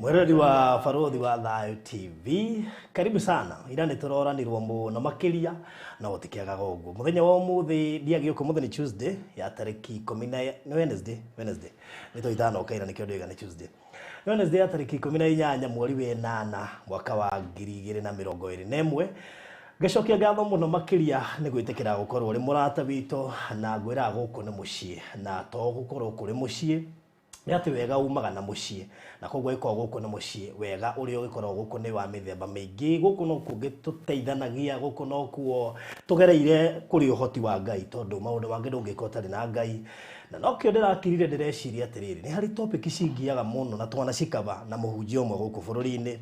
Mwĩroreri wa Barũthi wa Thayũ TV, karibu sana. Ira nĩ tũroranirwo mũno makĩria na gũtikĩagaga ũguo. Mũthenya wa ũmũthĩ ndiagĩũka, ũmũthĩ nĩ Tuesday ya tarĩki ikũmi na nĩ Wednesday, Wednesday. Nĩ thaa ithano kaira nĩkĩo ndĩga nĩ Tuesday. Nĩ Wednesday ya tarĩki 18 mweri wa ĩnana mwaka wa 2021. Ngacokia ngatho mũno makĩria nĩ gwĩtĩkĩra gũkorwo ũrĩ mũrata witũ na ngwĩraga gũkũ nĩ mũciĩ na to gũkorwo kũrĩ mũciĩ nĩ atĩ wega umaga na mũciĩ na koguo ĩkorwo gũkũ nĩ mũciĩ wega ũrĩa ũgĩkoragwo gũkũ nĩ wa mĩthemba mĩingĩ. Gũkũ no kuo tũteithanagia, gũkũ no kuo tũgereire kũrĩ ũhoti wa Ngai tondũ maũndũ mangĩ ndũngĩka ũtarĩ na Ngai. Na nokĩo ndĩrakirire ndĩreciria atĩrĩrĩ, nĩ harĩ topic cingiaga mũno na twanacikaba na mũhunjia ũmwe gũkũ bũrũri-inĩ.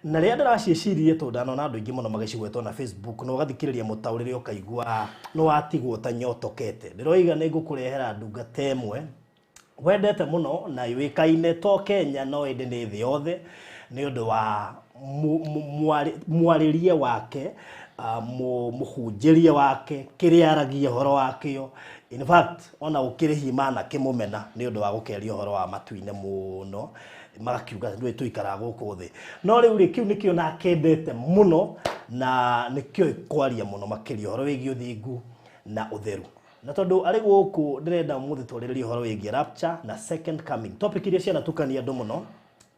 Na rĩrĩa ndĩraciĩciririe tondũ ndanona andũ aingĩ mũno magĩcigwetwo na Facebook na ũgathikĩrĩria mũtaũrĩre ũkaigua nĩ watigwo ũtanyotokete. Ndĩroiga nĩ ngũkũrehera ndungata ĩmwe wendete mũno na yũĩkaine to Kenya no ĩndĩ nĩ thĩ yothe nĩ ũndũ wa mwarĩrie wake, mũhunjĩrie wake, kĩrĩa aragia ũhoro wakĩo. In fact, ona gũkĩrĩ hima kĩmũmena nĩ ũndũ wa gũkeria ũhoro wa matu-inĩ mũno magakiuga ndũĩ tũikaraga gũkũ thĩ. No rĩu rĩ, kĩu nĩkĩo nakendete mũno na nĩkĩo kwaria mũno makĩria ũhoro wĩgiĩ ũthingu na ũtheru. Na tondũ arĩ gũkũ ndĩrenda ũmũthĩ twarĩrĩrie ũhoro wĩgiĩ rapture na second coming. Topic iria cianatukania andũ mũno.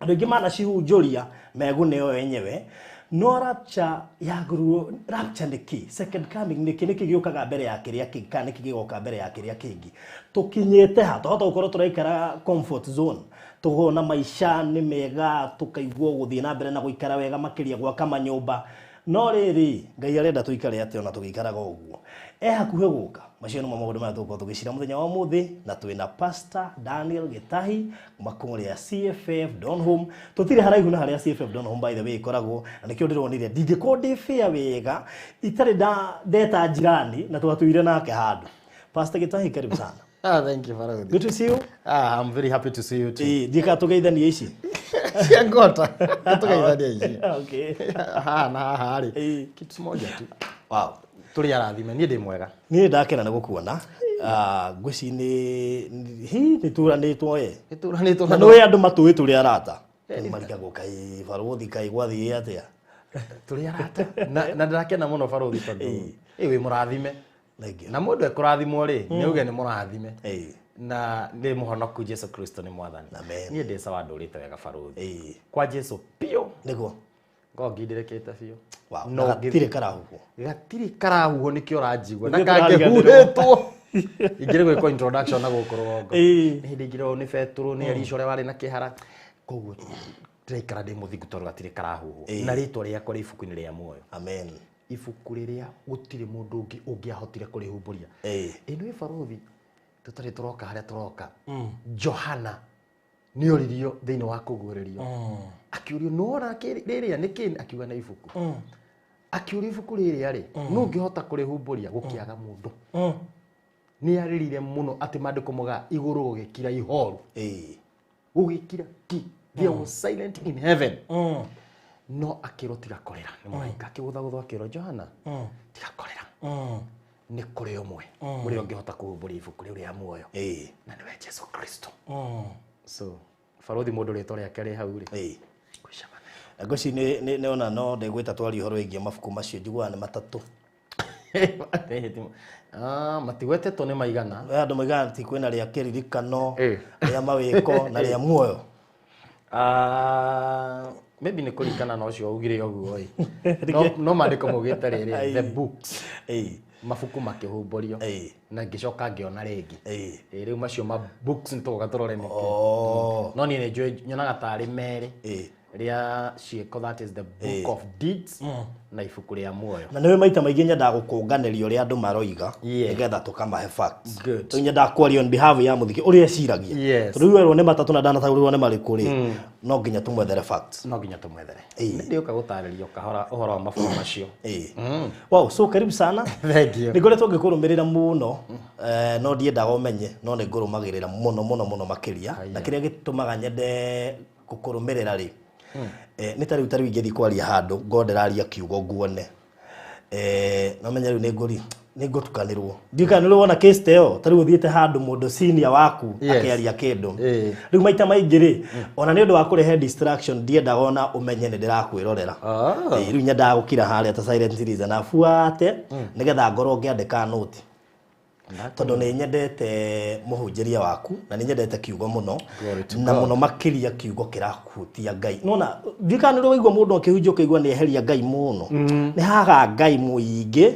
Andũ aingĩ manacihunjũria megune o enyewe. No rapture yagũrwo, rapture nĩ kĩ? Second coming nĩ kĩ? Nĩkĩ gĩũkaga mbere ya kĩrĩa kĩngĩ kana nĩkĩ gĩgoka mbere ya kĩrĩa kĩngĩ? Tũkinyĩte ha? Twahota gũkorwo tũraikara comfort zone. Tũkona maica nĩ mega, tũkaigua gũthiĩ na mbere na gũikara wega makĩria gwaka manyũmba. No rĩrĩ, Ngai arenda tũikare atĩa ona tũgĩikaraga ũguo? E hakuhĩ gũka. Macio nĩmo maũndũ marĩa tũgũkorwo tũgĩcira mũthenya wa ũmũthĩ na twĩna Pastor Daniel Gĩtahi kuma kũrĩa CFF Donholm. Tũtirĩ haraihu na harĩa CFF Donholm by the way ĩkoragwo na nĩkĩo ndĩronire ndingĩkorwo ndĩ fair wega itarĩ ndeta jirani na twatũire nake handũ. Pastor Gĩtahi, karibu sana. Ah, thank you, Barũthi. Good to see you. Ah, I'm very happy to see you too. Ĩĩ, ndiĩkaga tũgeithanie ici. Cia ngota. Tũgeithania ici. Okay. Haha na haha rĩ. Ĩĩ. Kitu moja tu. Wow. Tũrĩ arathime, niĩ ndĩ mwega. Niĩ ndakena nĩ gũkuona. Ngwĩci nĩ hi nĩ tũranĩtwo ĩ. Nĩ tũranĩtwo Na na nĩũĩ andũ matũĩ tũrĩ arata. Marigagwo kaĩ barũthi kaĩ gwathiĩ atĩa. Tũrĩ arata. Na ndĩrakena mũno Barũthi tondũ ĩ wĩ mũrathime. Thank you. Na mũndũ ekũrathimwo rĩ, nĩ uge nĩ mũrathime. Ĩĩ. Na nĩ mũhonoku Jesu Kristo nĩ mwathani. Amen. Niĩ ndĩ sawa ndũrĩte wega Barũthi. Ĩĩ. Kwa Jesu biũ. Nĩguo. Ngorwo ngindĩrĩkĩte biũ. Wow. No Na gatirĩ karahuhwo. Gatirĩ karahuhwo nĩkĩo ũranjigua. Na Nĩkĩo tũrariganĩrwo. kangĩhuhĩtwo. Ingĩrĩ gwĩkwo introduction na gũkũ rũgongo. Ĩĩ. Nĩ hĩndĩ ingĩrwo nĩ Betũrũ, nĩ Elisha ũrĩa warĩ na kĩhara. Koguo ndĩraikara ndĩ mũthingu tondũ gatirĩ karahuhwo. Na rĩtwa rĩakwa rĩ ibuku-inĩ rĩa muoyo. Amen. Ibuku rĩrĩa gũtirĩ mũndũ ũngĩ ũngĩahotire kũrĩhumbũria. Ĩĩ. Ĩ nĩ Barũthi tũtarĩ tũroka harĩa tũroka. Johana nĩ oririo thĩinĩ wa kũguũrĩrio. Akĩũrio nĩwona rĩrĩa nĩ kĩ? Akiuga nĩ ibuku. Akĩũrio ibuku rĩrĩa rĩ, nũ ũngĩhota kũrĩhumbũria? Gũkĩaga mũndũ. Nĩ arĩrire mũno atĩ maandĩko moigaga igũrũ gũgĩkira ihoru. Ĩĩ. Gũgĩkira ki. There was silent in heaven. No akĩrwo tiga kũrĩra. Nĩ mũraika akĩgũthagũthwo akĩrwo Johana tiga kũrĩra. Nĩ kũrĩ ũmwe ũrĩa ũngĩhota kũhumbũria ibuku rĩu rĩa muoyo. Ĩĩ. Na nĩwe Jesu Kristo. So Barũthi mũndũ rĩtwa rĩake rĩ hau rĩ. Ĩĩ. Gwĩcemania. Na ngwĩci nĩ ona no ndĩgwĩta twarie ũhoro wĩgiĩ mabuku macio njiguaga nĩ matatũ. Ah, matigwetetwo nĩ maigana. Andũ moigaga atĩ kwĩna rĩa kĩririkano, Ĩĩ. rĩa mawĩko na rĩa muoyo. Ah, maybe nĩ kũringana na ũcio augire ũguo ĩ. No maandĩko maugĩte rĩrĩ, the books. Ĩĩ. Mabuku makĩhumbũrio. Ĩĩ. Na ngĩcoka ngĩona rĩngĩ. Ĩĩ. Ĩ, rĩu macio ma books nĩ tũgoka tũrore nĩkĩ. Oh. No niĩ nĩ njũĩ nyonaga tarĩ merĩ. Ĩĩ. Rĩa ciĩko, that is the book of deeds, na ibuku rĩa muoyo. Na nĩwe maita maingĩ nyendaga gũkũnganĩria ũrĩa andũ maroiga Yeah. nĩgetha tũkamahe facts. Good. Rĩu nyendaga kwaria on behalf ya mũthiki ũrĩa eciragia. Yes. Tondũ rĩu werwo nĩ matatũ na ndanataũrĩrwo nĩ marĩkũ rĩ, no nginya tũmwethere facts. No nginya tũmwethere. Ĩĩ. Nĩ ndĩũka gũtarĩria kahora ũhoro wa mabuku macio. Ĩĩ. Wow, so karibu sana. Thank you. Nĩ ngoretwo ngĩkũrũmĩrĩra mũno, no ndiendaga ũmenye, no nĩ ngũrũmagĩrĩra mũno mũno mũno makĩria. Na kĩrĩa gĩtũmaga nyende gũkũrũmĩrĩra rĩ, nĩ ta rĩu ingĩthiĩ kwaria handũ ngorwo ndĩraria kiugo nguone. No menye rĩu nĩ ngũri Nĩ ngũtukanĩrwo. Ndiũĩ kana nĩ ũrĩ wona case ta ĩyo, ta rĩu ũthiĩte handũ mũndũ senior waku akĩaria kĩndũ. Rĩu maita maingĩ rĩ, ona nĩ ũndũ wa kũrehe distraction ndiendaga ona ũmenye nĩ ndĩrakwĩrorera. Ĩĩ, rĩu nyendaga gũkira harĩa ta silent listener buate nĩgetha ngorwo ngĩandĩka note. Tondũ nĩ nyendete mũhunjĩria waku na nĩ nyendete kiugo mũno na mũno makĩria kiugo kĩrahutia Ngai. Nona ndiũĩ kana nĩ ũrĩ waigua mũndũ akĩhunjia ũkaigua nĩ eheria Ngai mũno. Nĩ haga Ngai mũingĩ.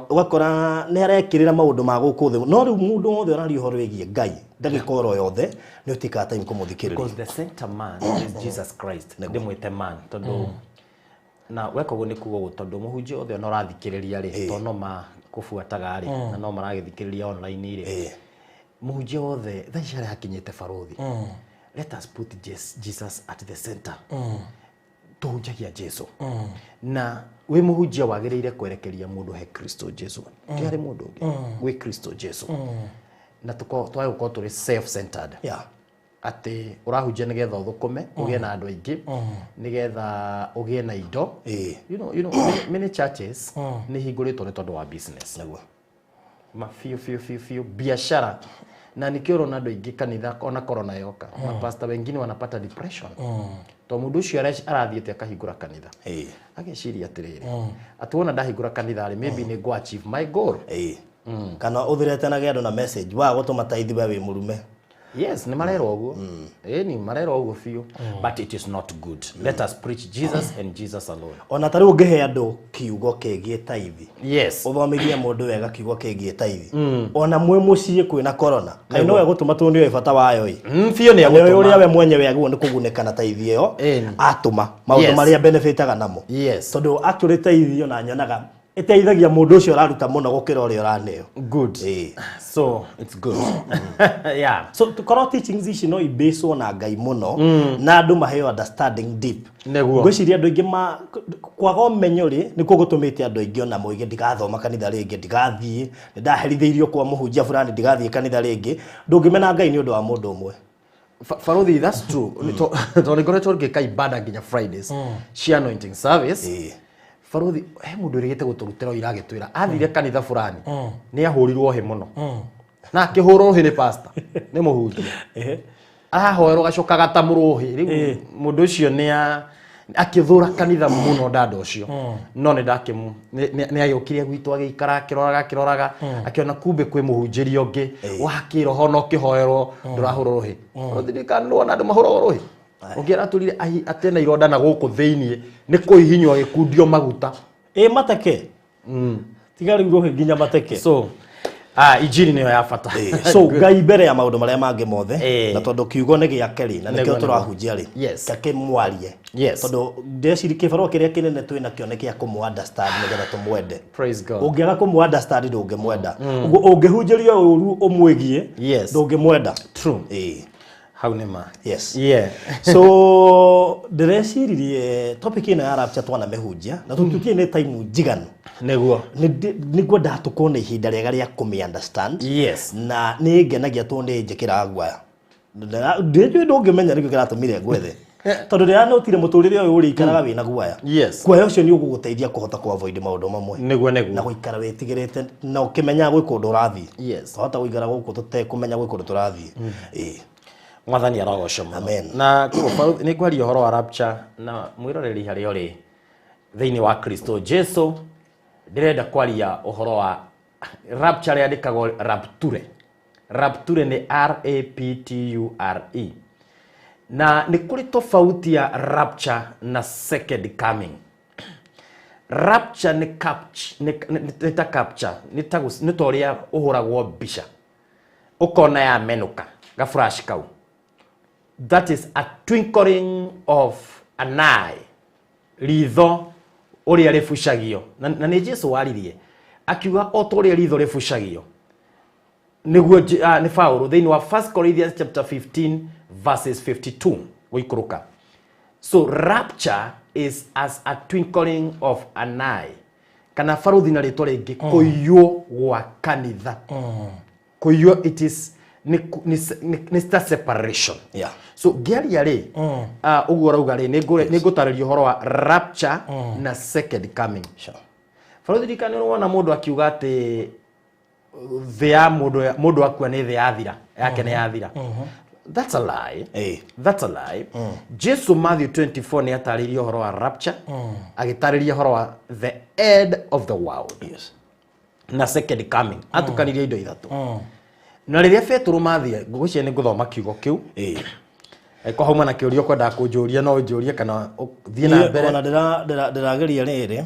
Ũgakora nĩ arekĩrĩra maũndũ ma gũkũ thĩ. No rĩu mũndũ wothe ũraria ũhoro wĩgiĩ Ngai ndagĩka oro yothe nĩ ũtĩkaga time kũmũthikĩrĩria. Because the center man is Jesus Christ. Ndĩmwĩte man tondũ na weka ũguo nĩ kuga ũguo tondũ mũhunjia othe ona ũrathikĩrĩria rĩ to no makũbuataga rĩ na no maragĩthikĩrĩria online rĩ mũhunjia wothe thaa ici harĩa hakinyĩte barothi, let us put Jesus at the center. Tũhunjagia Jesu na wĩ mũhunjia wagĩrĩire kwerekeria mũndũ he Kristo Jesu, ti harĩ mũndũ ũngĩ, gwĩ Kristo Jesu, na twage gũkorwo tũrĩ self centered. Atĩ ũrahunjia nĩgetha ũthũkũme ũgĩe na andũ aingĩ nĩgetha ũgĩe na indo. Many churches nĩ hingũrĩtwo nĩ tondũ wa business. Ma biũ biũ biũ biũ biashara, na nikĩo ũrona andũ aingĩ kanitha ona corona yoka mapasta wengine wanapata depression to mũndũ ũcio arathiĩte akahingũra kanitha ageciria atĩrĩrĩ, atĩ wona ndahingũra kanitha rĩ, maybe nĩ ngũ achieve my goal. Kana ũthirete na gĩandũ na message wa gũtũma taithi we wĩ mũrume. Yes, nĩ marerwo ũguo. Ĩni marerwo ũguo biũ, but it is not good. Let us preach Jesus and Jesus alone. Ona ta rĩu ũngĩhe andũ kiugo kĩgiĩ taithi, ũthomithie mũndũ wega kiugo kĩgiĩ taithi, ona mwĩ mũciĩ kwĩna corona, kaĩ no egũtũma tondũ nĩoĩ bata wayo ĩ. Biũ nĩ Nĩoĩ egũtũma. Ũrĩa we mwenyewe agĩrĩirwo nĩ kũgunĩka na taithi ĩyo atũma maũndũ marĩa benefitaga namo. Tondũ actually taithi ona nyonaga ĩteithagia mũndũ ũcio ũraruta mũno gũkĩra ũrĩa ũraneo. Good. So it's good. Yeah. So tukorwo teachings ici no ibaswo na Ngai mũno na andũ maheo understanding deep. Ngwĩciria andũ aingĩ ma kwaga ũmenyo rĩ nĩkuo gũtũmĩte andũ aingĩ ona moige ndigathoma kanitha rĩngĩ, ndigathiĩ, nĩ ndaherithĩirio kwa mũhunjia fulani, ndigathiĩ kanitha rĩngĩ. Ndũngĩmena Ngai nĩ ũndũ wa mũndũ ũmwe. Farodhi, that's true. Tondũ nĩngoretwo ngĩka ibada nginya Fridays cia anointing service. Farodhi, he mũndũ ũrĩgĩte gũtũrutĩra ũira agĩtwĩra athire kanitha fulani nĩ ahũrirwo hĩ mũno na akĩhũrwo hĩ nĩ pastor nĩ mũhunjia arahoerwo gacoka gatamũrwo hĩ rĩu mũndũ ũcio nĩ akĩthũra kanitha mũno dada ũcio no nĩ ndakĩmu nĩ agĩũkire gwitũ agĩikara akĩroraga akĩroraga akĩona kumbe kwĩ mũhunjĩria ũngĩ wa kĩroho na ũkĩhoerwo ndũrahũrwo rũhĩ. Thirikari nĩ wona andũ mahũragwo rũhĩ ũngĩ aratũrire atena ironda na gũkũ thĩiniĩ nĩ kũhihinywo agĩkundio maguta. Ĩ mateke tiga rĩu rũhĩ nginya mateke. So injiri nĩyo ya bata. So Ngai mbere ya maũndũ marĩa mangĩ mothe na tondũ kiugo nĩ gĩake rĩ na nĩkĩo tũrahunjia rĩ takĩmwarie. Tondũ ndĩreciria kĩbarũa kĩrĩa kĩnene twĩ nakĩo nĩ kĩa kũmũ understand nĩgetha tũmwende. Praise God. Ũngĩaga kũmũ understand ndũngĩmwenda. Ũguo ũngĩhunjĩrio ũru ũmwĩgie ndũngĩmwenda. True. Hau nĩ ma. Yes. Yeah. So ndĩreciririe topic ĩno ya rapture twanamĩhunjia na tũtutie nĩ time njiganu. Nĩguo. Nĩngwenda tũkorwo na ihinda rĩega rĩa kũmĩ understand. Na nĩ ngenagia tondũ nĩ njĩkĩraga guoya. Ndĩnjũĩ ndũngĩmenya nĩkĩo kĩratũmire ngwethe. Tondũ ndĩranotire mũtũrĩre ũyũ ũrĩikaraga wĩna guoya. Guoya ũcio nĩ ũgũgũteithia kũhota kũ avoid maũndũ mamwe. Nĩguo, nĩguo. Na gũikara wĩtigĩrĩte na ũkĩmenyaga gwĩ kũndũ ũrathiĩ. Twahota gũikara gũkũ tũtekũmenya gwĩ kũndũ tũrathiĩ. Mwathani arogocwo mũno. Amen. Na koguo nĩ ngwaria ũhoro wa rapture na mwĩroreri harĩa ũrĩ thĩinĩ wa Kristo Jesu. Ndĩrenda kwaria ũhoro wa rapture rĩandĩkagwo rapture. Rapture nĩ R A P T U R E. Na nĩ kũrĩ tofauti ya rapture na second coming. Rapture nĩ nĩ ta capture, nĩ ta ũrĩa ũhũragwo mbica ũkona ya menũka ga flash kau. That is a twinkling of an eye, ritho ũrĩa rĩbucagio. Na nĩ Jesu waririe akiuga o ta ũrĩa ritho rĩbucagio nĩguo nĩ Paulo thĩinĩ wa 1 Corinthians chapter 15 verses 52 gũikũrũka. So rapture is as a twinkling of an eye, kana baruthi na rĩtwa rĩngĩ kũiywo gwa kanitha. Kũiywo it is nĩ ta separation. So ngĩaria rĩ, ũguo ũrauga rĩ, nĩ ngũtarĩria ũhoro wa rapture na second coming. Barothirika nĩ wona mũndũ akiuga atĩ thĩ ya mũndũ mũndũ akua nĩ thĩ yathira yake nĩ yathira. That's a lie. That's a lie. Jesu Matthew 24 nĩ atarĩirie ũhoro wa rapture, agĩtarĩria ũhoro wa the end of the world na second coming. Atukanirie indo ithatũ. Na rĩrĩa Petũrũ mathiĩ, ngwĩciria nĩ ngũthoma kiugo kĩu. Angĩkorwo hauma na kĩũria ũkwendaga kũnjũria, no ũnjũrie kana ũthiĩ na mbere. Ona ndĩrageria rĩrĩ,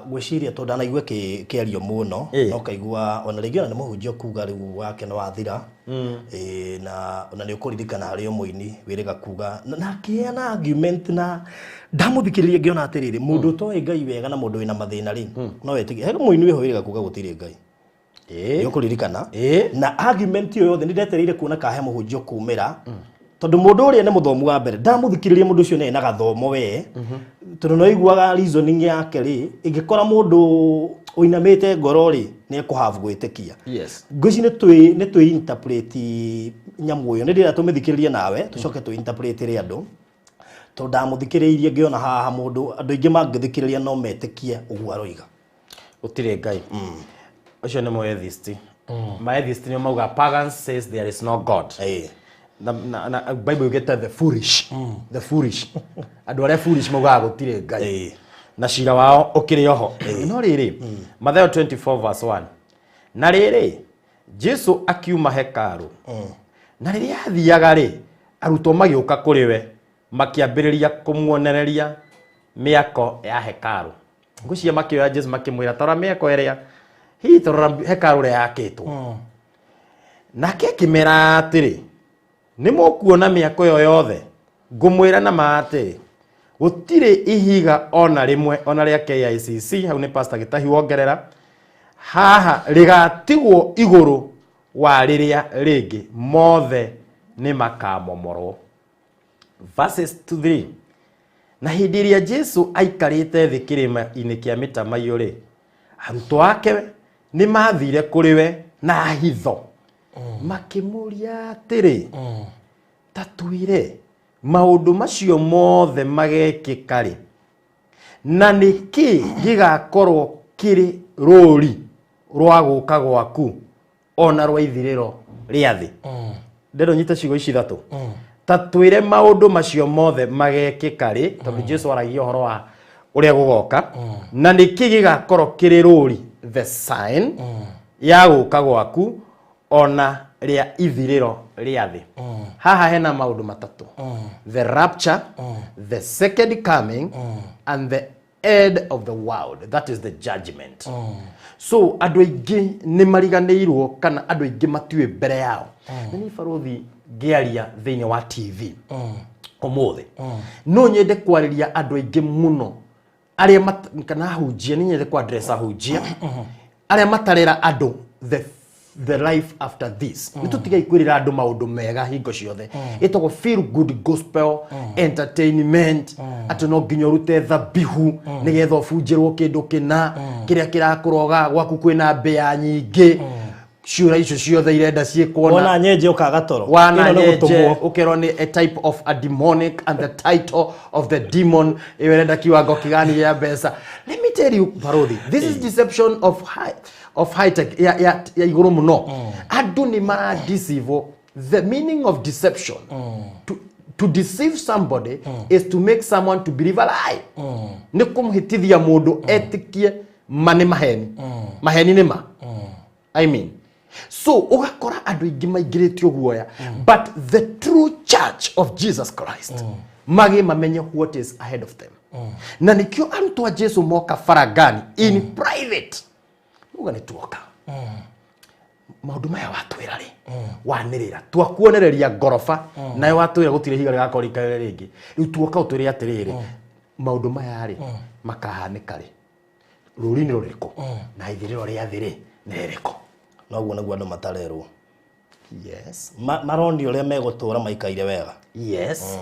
ngwĩciria tondũ ndanaigua kĩario mũno, no kaigua ona rĩngĩ ona nĩ mũhunjia kuga rĩu wake nĩ wathira. Na ona nĩ ũkũririkana harĩ o mũini wĩrĩga kuga na akĩheana argument, na ndamũthikĩrĩria ngĩona atĩrĩrĩ, mũndũ ũtoĩ Ngai wega na mũndũ wĩna mathĩna rĩ, no wetĩkie he mũini wĩho wĩrĩga kuga gũtirĩ Ngai. Nĩ ũkũririkana? Na argument ĩyo yothe nĩ ndetereire kuona kahe mũhunjia kumĩra, tondũ mũndũ ũrĩa nĩ mũthomu wa mbere ndamũthikĩrĩria, mũndũ ũcio nĩ na gathomo we, tondũ no iguaga reasoning yake rĩ, ĩngĩkora mũndũ ũinamĩte ngoro rĩ, nĩ ekũhave gwĩtĩkia. Ngwĩci nĩ twĩ interpret nyamũ ĩyo, nĩ ndĩrenda tũmĩthikĩrĩrie nawe, tũcoke tũ interpret rĩ andũ, tondũ ndamũthikĩrĩirie ngĩona haha mũndũ andũ aingĩ mangĩthikĩrĩria no metĩkie ũguo aroiga. Gũtirĩ Ngai. Ũcio nĩ mũatheist. Maatheist nĩo mauga pagans says there is no God. Na Bible yugĩte the foolish, the foolish, andũ arĩa foolish maugaga gũtirĩ Ngai. Na cira wao ũkĩrĩ oho. No rĩrĩ, Mathayo 24 verse 1, na rĩrĩ, Jesu akiuma hekarũ, na rĩrĩa athiaga rĩ, arutwo magĩũka kũrĩ we, makĩambĩrĩria kũmuonereria mĩako ya hekarũ. Ngwĩciria makĩoya Jesu makĩmwĩra, "Tarora mĩako ĩrĩa, hihi tarora hekarũ ĩrĩa yakĩtwo." Nake akĩmera atĩrĩ, "Nĩ mũkuona mĩako ĩyo yothe? Ngũmwĩra na ma atĩrĩ, gũtirĩ ihiga ona rĩmwe ona rĩa KICC," hau nĩ Pastor Gĩtahi wongerera haha, "rĩgatigwo igũrũ wa rĩrĩa rĩngĩ, mothe nĩ makamomorwo." Verses 2 3, na hĩndĩ ĩrĩa Jesu aikarĩte thĩ kĩrĩma-inĩ kĩa mĩtamaiyũ rĩ, arutwo ake nĩ mathire kũrĩ we na hitho, makĩmũria atĩrĩ, "Ta twĩre maũndũ macio mothe magekĩka rĩ, na nĩ kĩ gĩgakorwo kĩrĩ rũũri rwa gũka gwaku ona rwa ithirĩro rĩa thĩ?" Ndĩrenda ũnyite ciugo ici ithatũ: ta twĩre maũndũ macio mothe magekĩka rĩ, tondũ Jesu aragia ũhoro wa ũrĩa gũgoka, na nĩ kĩ gĩgakorwo kĩrĩ rũũri, the sign ya gũka gwaku ona rĩa ithirĩro rĩa thĩ. Haha hena maũndũ matatũ: the rapture, the second coming and the end of the world, that is the judgment. So andũ aingĩ nĩ mariganĩirwo kana andũ aingĩ matiũĩ mbere yao. Na niĩ barothi ngĩaria thĩinĩ wa TV ũmũthĩ, no nyende kwarĩria andũ aingĩ mũno arĩa kana ahunjia, nĩ nyende kũ-address ahunjia arĩa matarera andũ the life after this. Nĩ tũtigai kwĩrĩra andũ maũndũ mega hingo ciothe, ĩtagwo feel good gospel entertainment, atĩ no nginya ũrute thabihu nĩgetha ũbunjĩrwo kĩndũ kĩna kĩrĩa kĩrakũroga gwaku kwĩna mbĩa nyingĩ, ciũra icio ciothe irenda ciĩkwo na Wona nyenje ũkaga toro. Wana Ĩno nĩ nyenje gũtũmwo. Ũkerwo nĩ a type of a demonic and the title of the demon ĩyo ĩrenda kiwango kigani gĩa mbeca. Let me tell you, barothi, this is deception of high tech ya igũrũ mũno. Andũ nĩ maradeceive. The meaning of deception, to deceive somebody is to make someone to believe a lie, nĩ kũmũhĩtithia mũndũ etĩkie ma nĩ maheni, maheni nĩ ma. I mean, so ũgakora andũ aingĩ maingĩrĩtio guoya, but the true church of Jesus Christ mage mamenye what is ahead of them. Na nĩkĩo arutwo a Jesu moka faragani in private, uga nĩ tuoka maũndũ maya watwĩra rĩ, wanĩrĩra twakuonereria ngoroba, nayo watwĩra gũtirĩ ihiga rĩgakorwo rĩikarĩre rĩngĩ. Rĩu tuoka ũtwĩre atĩrĩrĩ, maũndũ maya rĩ, makahanĩka rĩ, rũri nĩ rũrĩkũ, na ithirĩro rĩa thĩ rĩ, nĩ rĩrĩkũ? Noguo nĩguo andũ matarerwo. Yes. Maronio ũrĩa megũtũra maikaire wega. Yes,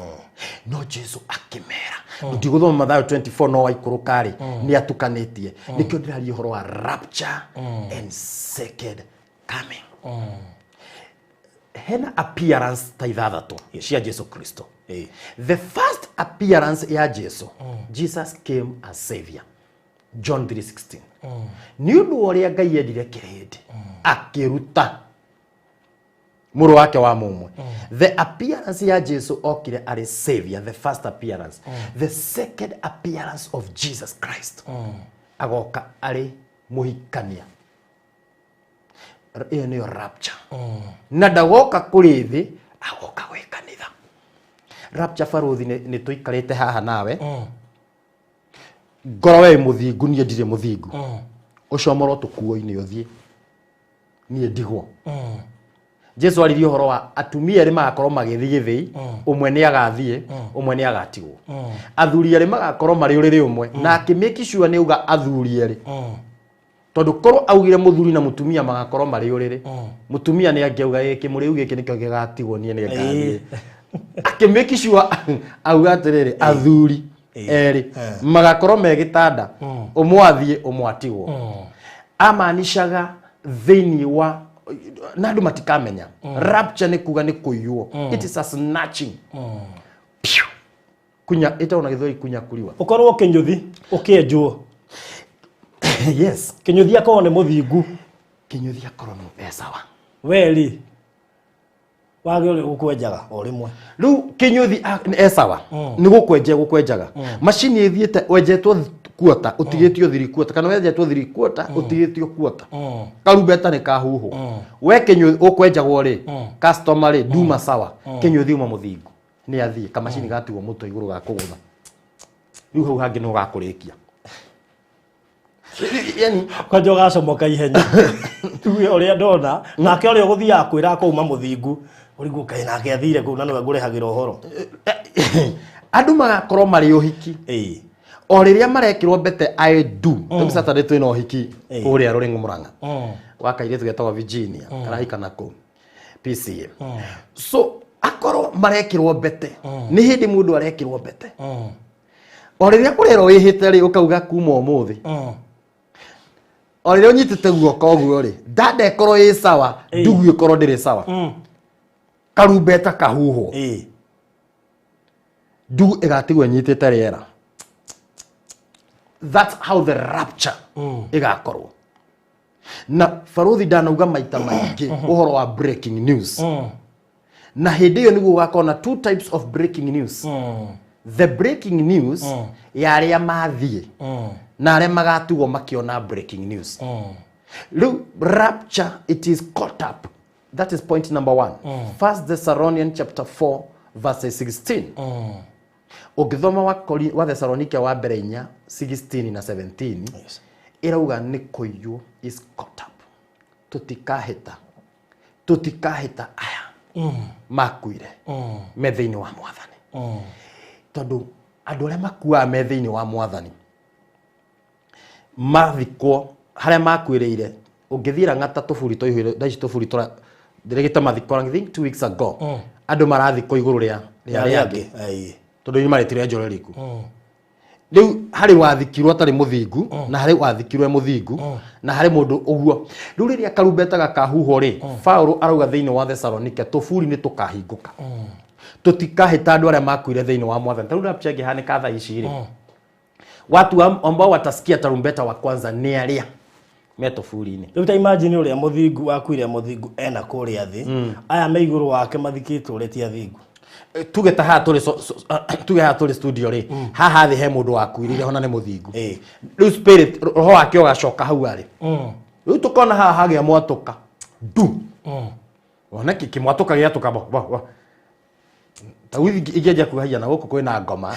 no Jesu akĩmera, ndigũthoma Mathayo 24, no waikũrũka rĩ, nĩ atukanĩtie. Nĩkĩo ndĩraria ũhoro wa rapture and second coming. Hena appearance ta ithathatũ cia Jesu Kristo. The first appearance ya Jesu, Jesus came as savior. John 3:16. Nĩ ũndũ wa ũrĩa Ngai endire kĩrĩndĩ, akĩruta mũrũ wake wa mũmwe. The appearance ya Jesu okire arĩ savior, the first appearance. The second appearance of Jesus Christ, agoka arĩ mũhikania. Ĩyo nĩyo rapture. Na ndagoka kũrĩ thĩ, agoka gwĩ kanitha. Rapture, barũthi, nĩ tũikarĩte haha nawe, ngoro we mũthingu, niĩ ndirĩ mũthingu, ũcomorwo tũkuo-inĩ ũthiĩ, niĩ ndigwo. Jesu aririe ũhoro wa atumia erĩ magakorwo magĩthiĩ gĩthĩi, ũmwe nĩ agathiĩ, ũmwe nĩ agatigwo. Athuri erĩ magakorwo marĩ ũrĩrĩ ũmwe, na akĩmake sure nĩ auga athuri erĩ, tondũ korwo augire mũthuri na mũtumia magakorwo marĩ ũrĩrĩ, mũtumia nĩ angĩauga gĩkĩ mũrĩu gĩkĩ nĩkĩo gĩgatigwo, niĩ nĩ ngathiĩ. Akĩmake sure auga atĩrĩrĩ, athuri erĩ magakorwo me gĩtanda, ũmwe athiĩ, ũmwe atigwo. Amaanishaga thĩinĩ wa na andũ matikamenya. Rapture nĩ kuga nĩ kũiywo, it is a snatching. Piu. Kunya ĩtagwo na Gĩthweri kunyakuliwa. Ũkorwo kĩnyũthi ũkĩenjwo. Yes. Kĩnyũthi akorwo nĩ mũthingu. Kĩnyũthi akorwo nĩ sawa. We rĩ, wage ũrĩa ũkwenjaga o rĩmwe. Rĩu kĩnyũthi e sawa, nĩ gũkwenja gũkwenjaga macini ĩthiĩte, wenjetwo kuota ũtigĩtio thiri kuota, kana wenjetwo thiri kuota ũtigĩtio kuota, karumbeta nĩ kahuhwo, we kĩnyũthi ũkwenjagwo rĩ, customer rĩ nduma sawa, kĩnyũthi uma mũthingu nĩ athiĩ, kamacini gatigwo mũtwe igũrũ ga kũgũtha. Rĩu hau hangĩ nĩ ũgakũrĩkia, yani. Kwanja ũgacomoka ihenya, tuge ũrĩa ndona nake ũrĩa ũgũthiaga kwĩra akauma mũthingu, ũrigwo kaĩ nake athire kũu na nĩwe ngũrehagĩra ũhoro. Andũ magakorwo marĩ ũhiki, o rĩrĩa marekĩrwo mbete, I do. Rĩu Saturday twĩna ũhiki kũrĩa Rũrĩng'u Mũrang'a wa kairĩtu getagwo Virginia, karahika nako PCA. So akorwo marekĩrwo mbete, nĩ hĩndĩ mũndũ arekĩrwo mbete, o rĩrĩa ũrerwo wĩhĩte rĩ, ũkauga kuma ũmũthĩ, o rĩrĩa ũnyitĩte guoko ũguo rĩ, ndanda ĩkorwo ĩ sawa, ndugu ĩkorwo ndĩrĩ sawa, karumbeta kahuhwo, ndugu ĩgatigwo ĩnyitĩte rĩera. That's how the rapture ĩgakorwo. Na barũthi, ndanauga maita maingĩ ũhoro wa breaking news, na hĩndĩ ĩyo nĩguo gũgakorwo na two types of breaking news: the breaking news ya arĩa mathiĩ na arĩa magatigwo makĩona breaking news. Rĩu rapture, it is caught up. That is point number one. First Thessalonian chapter 4 verse 16. Ũngĩthoma wa Thessalonike wa mbere 4 16 na 17, ĩrauga nĩ kũiywo, is caught up. Tũtikahĩta, tũtikahĩta aya makuire me thĩinĩ wa Mwathani, tondũ andũ arĩa makuaga me thĩinĩ wa Mwathani mathikwo harĩa makuĩrĩire. Ũngĩthiĩ Rang'ata, tũburi twaihũire thaa ici, tũburi tũra ndĩrĩgĩte mathiko, I think 2 weeks ago, andũ marathikwo igũrũ rĩa arĩa angĩ, tondũ irima rĩtirenjwo rĩriku. Rĩu harĩ wathikirwo atarĩ mũthingu, na harĩ wathikirwo e mũthingu, na harĩ mũndũ ũguo. Rĩu rĩrĩa karumbeta gakahuhwo rĩ, Paulo arauga thĩinĩ wa Thessalonike tũburi nĩ tũkahingũka, tũtikahĩta andũ arĩa makuire thĩinĩ wa Mwathani. Ta rĩu rapture ĩngĩhanĩka thaa ici rĩ, watu ambao watasikia tarumbeta wa kwanza nĩ arĩa me tũburi-inĩ. Rĩu ta imagine ũrĩa mũthingu wakuire mũthingu ena kũrĩa thĩ, aya me igũrũ wake mathikĩtwo ũrĩa ti athingu. Tuge ta haha tũrĩ tuge haha tũrĩ studio rĩ, haha thĩ he mũndũ wakuirire hona nĩ mũthingu. Rĩu spirit, roho wake ũgacoka hau arĩ. Rĩu tũkona haha hagĩa mwatũka ndu, wona kĩmwatũka gĩatũka bo bo bo. Ta rĩu ingĩanjia kuga haiya na gũkũ kwĩna ngoma,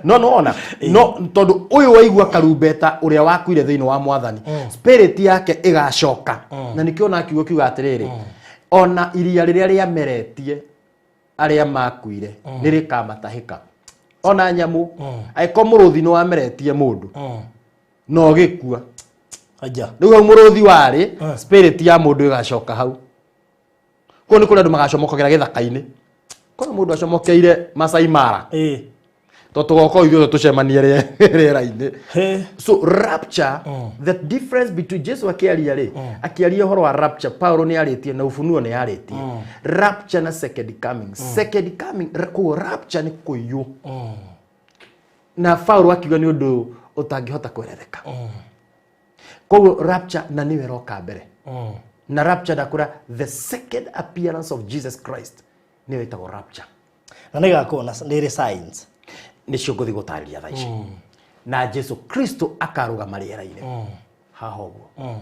no nĩwona no tondũ ũyũ waigua karumbeta, ũrĩa wakuire thĩinĩ wa Mwathani, spirit yake ĩgacoka. Na nĩkĩo ona kiugo kiuga atĩrĩrĩ, ona iria rĩrĩa rĩameretie arĩa makuire nĩ rĩkamatahĩka, ona nyamũ. Angĩkorwo mũrũthi nĩ wameretie mũndũ na ũgĩkua, aja rĩu hau mũrũthi warĩ, spirit ya mũndũ ĩgacoka hau. Kũu nĩ kũrĩ andũ magacomokagĩra gĩthaka-inĩ, kũrĩ mũndũ acomokeire Masai Mara, tondũ tũgoka ithuothe tũcemanie rĩera-inĩ. So rapture, the difference between Jesu akĩaria rĩ, akĩaria ũhoro wa rapture, Paulo nĩ arĩtie na Ufunuo nĩ arĩtie rapture na second coming. Second coming, koguo rapture nĩ kũiywo, na Paulo akiuga nĩ ũndũ Ũtangĩhota kweretheka. Koguo rapture na nĩyo ĩroka mbere. Na rapture ndakũra, the second appearance of Jesus Christ nĩyo ĩtagwo rapture. Na nĩ gakorwo na nĩ ĩrĩ signs. Nĩcio ngũthiĩ gũtarĩria thaa ici. Na Jesu Kristo akarũgama rĩera-inĩ haha ũguo,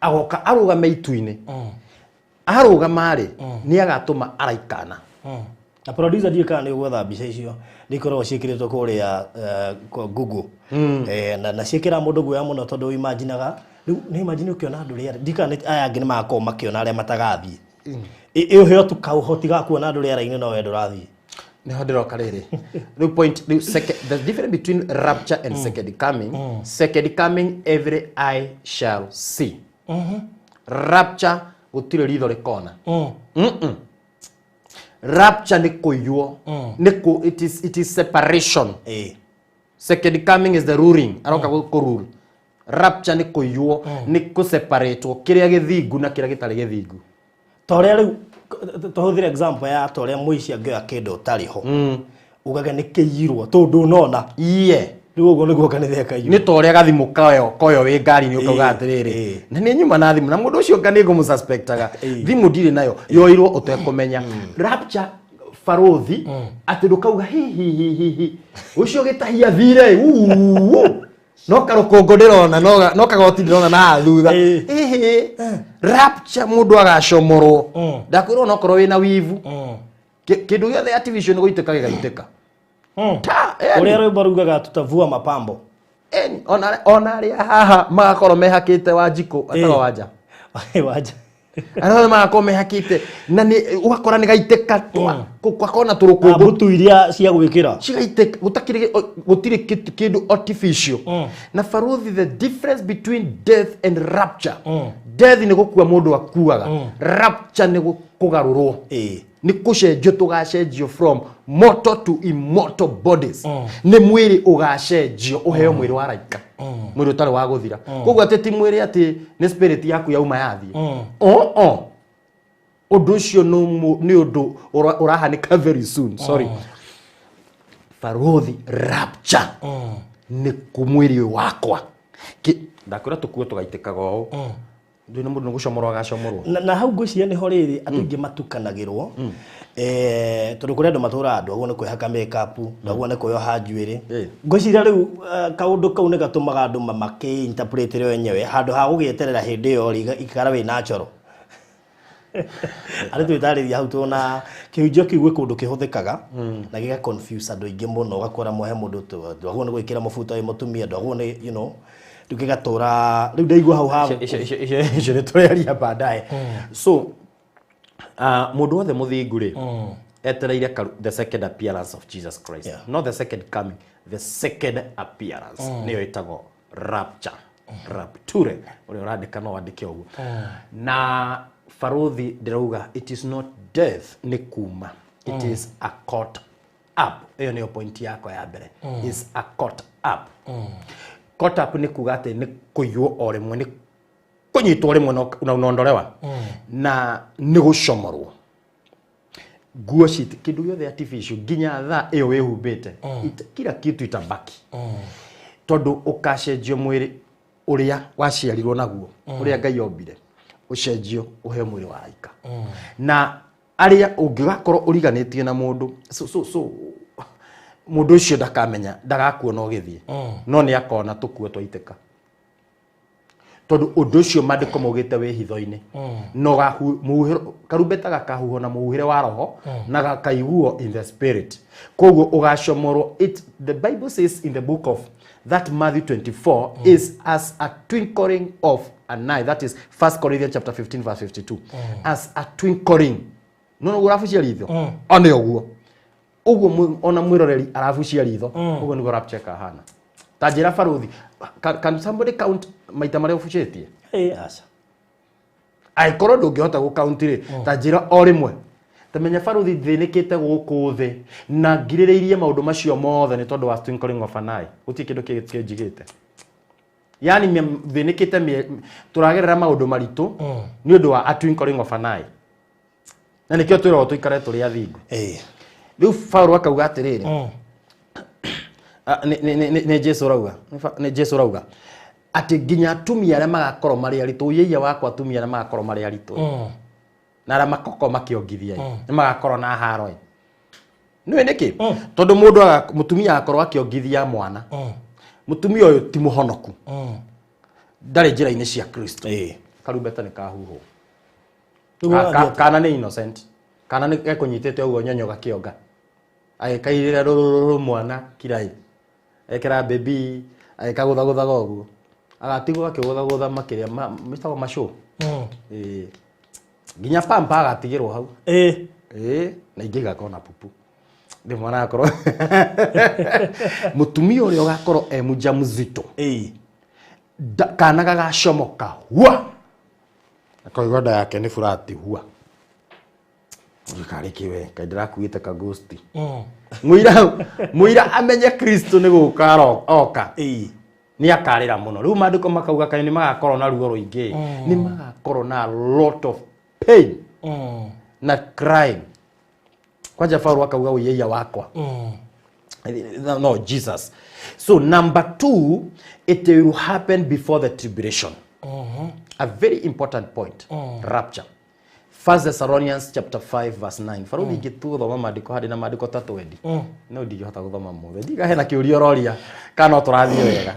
agoka arũgame itu-inĩ. Arũgama rĩ, nĩ agatũma araikana. Na producer, ndiũĩ kana nĩ ũgwetha mbica icio, nĩ ikoragwo ciĩkĩrĩtwo kũrĩa kwa Google. Na ciĩkĩra mũndũ guoya mũno, tondũ imaginaga rĩu nĩ imagine ũkĩona andũ rĩera, ndikana nĩ aya angĩ nĩ magakorwo makĩona arĩa matagathiĩ. Ĩyo heo tu kaũhoti ga kuona andũ rĩera-inĩ, no we ndũrathiĩ. Niho ndĩroka rĩrĩ rĩu point rĩu second, the difference between rapture and second coming. Second coming, every eye shall see. Rapture, gũtirĩ ritho rĩkona. Rapture nĩ kũiywo, nĩ kũ it is separation. Second coming is the ruling, aroka kũ rule. Rapture nĩ kũiywo, nĩ kũseparatwo kĩrĩa gĩthingu na kĩrĩa gĩtarĩ gĩthingu. Ta ũrĩa rĩu tũhũthĩre example ya ta ũrĩa mũici angĩoya kĩndũ ũtarĩ ho, ugage nĩ kĩiyirwo tondũ ndũnona. Rĩu ũguo nĩguo kanitha ĩkaiywo. Nĩ ta ũrĩa gathimũ koyo wĩ ngari-inĩ, ũkauga atĩrĩrĩ, na nĩ nyuma na thimũ na mũndũ ũcio nga nĩ ngũmũsuspectaga, thimũ ndirĩ nayo, yoirwo ũtekũmenya. Rapture, barothi, atĩ ndũkauga hihi hihi hi ũcio gĩtahia thire uu, no karũkũngũ ndĩrona, no kagoti ndĩrona na haha thutha. Ĩhĩ, rapture mũndũ agacomorwo. Ndakwĩrwo onokorwo wĩna wivu, kĩndũ gĩothe artificial nĩ gũitĩka gĩgaitĩka ta Ũrĩa rwĩmbo rugaga, "Tutavua mapambo." Eni, ona arĩa haha magakorwo mehakĩte Wanjikũ atagwo Wanja. Wanja. Arĩa othe magakorwo mehakĩte na nĩ ũgakora nĩ gaitĩka twa gũgakorwo na Na tũrũkũngũ. Mbutu iria cia gwĩkĩra. Cigaitĩka, gũtakĩrĩ, gũtirĩ kĩndũ artificial. Na baruthi, the difference between death and rapture, death nĩ gũkua mũndũ akuaga, rapture nĩ kũgarũrwo, nĩ kũcenjio, tũgacenjio from mortal to immortal bodies. Nĩ mwĩrĩ ũgacenjio ũheo mwĩrĩ wa raika, mwĩrĩ ũtarĩ wa gũthira. Koguo atĩ ti mwĩrĩ atĩ nĩ spirit yaku yauma yathiĩ. O ũndũ ũcio nĩ ũndũ ũrahanĩka very soon. Sorry barothi, rapture nĩ kũ mwĩrĩ ũyũ wakwa. Ndakwĩra tũkuo tũgaitĩkaga ũũ, ndũĩ nĩ mũndũ nĩ gũcomorwo agacomorwo. Na hau ngwĩciria nĩho rĩrĩ andũ aingĩ matukanagĩrwo, tondũ kũrĩ andũ matũraga ndwaguo nĩ kwĩhaka makeup, ndwaguo nĩ kwĩyoha njuĩrĩ. Ngwĩciria rĩu kaũndũ kau nĩ gatũmaga andũ makĩ-interpret o enyewe handũ ha gũgĩeterera hĩndĩ ĩyo rĩ ikara wĩ natural. Arĩ twĩtarĩria hau tũna kĩhunjio kĩu gwĩ kũndũ kĩhũthĩkaga na gĩga confuse andũ aingĩ mũno, ũgakora mwe he mũndũ ndwaguo nĩ gwĩkĩra mũbuto wĩ mũtumia, ndwaguo nĩ rĩu gĩgatũra rĩu ndaigua hau ha. Icio nĩ tũrĩaria baadaye. So mũndũ wothe mũthingu rĩ, etereire the second appearance of Jesus Christ. Not the second coming, the second appearance nĩyo ĩtagwo rapture, rapture. Ũrĩa ũrandĩka no wandĩke ũguo. Na baruthi, ndĩrauga it is not death, nĩ kuma, it is a caught up. Ĩyo nĩyo point yakwa ya mbere, is a caught up. Caught up nĩ kuga atĩ nĩ kũiywo o rĩmwe, nĩ kũnyitwo rĩmwe na unaondolewa, na nĩ gũcomorwo nguo cit kĩndũ gĩothe artificial, nginya thaa ĩyo wĩhumbĩte. Kila kitu itabaki, tondũ ũkacenjio mwĩrĩ ũrĩa waciarirwo naguo, ũrĩa Ngai ombire, ũcenjio ũheo mwĩrĩ wa raika. Na arĩa ũngĩgakorwo ũriganĩtie na mũndũ, so mũndũ ũcio ndakamenya, ndagakuona ũgĩthiĩ, no nĩ akona tũkuo twaitĩka, tondũ ũndũ ũcio maandĩko maugĩte wĩ hitho-inĩ. No karumbeta gakahuhwo na mũhuhĩre wa roho na gakaiguo in the spirit, koguo ũgacomorwo. The Bible says in the book of that Matthew 24 is as a twinkling of an eye. That is 1 Corinthians chapter 15 verse 52. As a twinkling, no no ũrabucia ritho, one ũguo ũguo ona mwĩroreri arabucia ritho, ũguo nĩguo rapture ĩkahana. Ta njĩra baruthi, can somebody count maita marĩa ũbucĩtie? Aca. Angĩkorwo ndũngĩhota gũkaunti rĩ, ta njĩra o rĩmwe. Tamenya baruthi, thĩnĩkĩte gũkũ thĩ na ngirĩrĩirie maũndũ macio mothe nĩ tondũ wa twinkling of an eye. Gũtirĩ kĩndũ kĩngĩ kĩnjigĩte, yani thĩnĩkĩte tũragerera maũndũ maritũ nĩ ũndũ wa a twinkling of an eye, na nĩkĩo twĩragwo tũikare tũrĩ athingu. Rĩu Paũlũ akauga atĩrĩrĩ, Nĩ Jesu ũrauga. Nĩ Jesu ũrauga atĩ nginya atumia arĩa magakorwo marĩ aritũ, ũyĩia wakwa, atumia arĩa magakorwo marĩ aritũ na arĩa makorwo makĩongithia nĩ magakorwo na haro ĩ. Nĩũĩ nĩkĩ? Tondũ mũndũ mũtumia agakorwo akĩongithia mwana, mũtumia ũyũ ti mũhonoku, ndarĩ njĩra-inĩ cia Kristo, karumbeta nĩ kahuhwo. Rĩu ũrathiĩ atĩa? Kana nĩ innocent, kana nĩ ekũnyitĩte ũguo nyonyo gakĩonga, agĩkairĩra rũrũrũ, mwana kirai ekĩra baby, agĩkagũthagũthaga ũguo, agatigwo akĩgũthagũtha makĩria metagwo macũ. Ĩĩ. Nginya pampa agatigĩrwo hau. Ĩĩ, na ingĩ igakorwo na pupu ndĩ mwana agakorwo mũtumia ũrĩa ũgakorwo e mjamzito. Kana gagacomoka hua, akaigua nda yake nĩ furati hua, karĩ kĩwe kaĩ ndĩrakuĩte kagosti. Mũira mũira amenye Kristo nĩ gũka oka. Nĩ akarĩra mũno. Rĩu maandĩko makauga kaĩ nĩ magakorwo na ruo rũingĩ, nĩ magakorwo na a lot of pain na crying. Kwanja Paulo akauga ũyĩia wakwa, no Jesus. So number two, it will happen before the tribulation. A very important point. Rapture, First Thessalonians chapter 5 verse 9. Faruthi, ingĩtua gũthoma maandĩko harĩ na maandĩko ta 20, no ndingĩhota gũthoma mothe. Ndiga hena kĩũria ũroria kana no tũrathiĩ wega?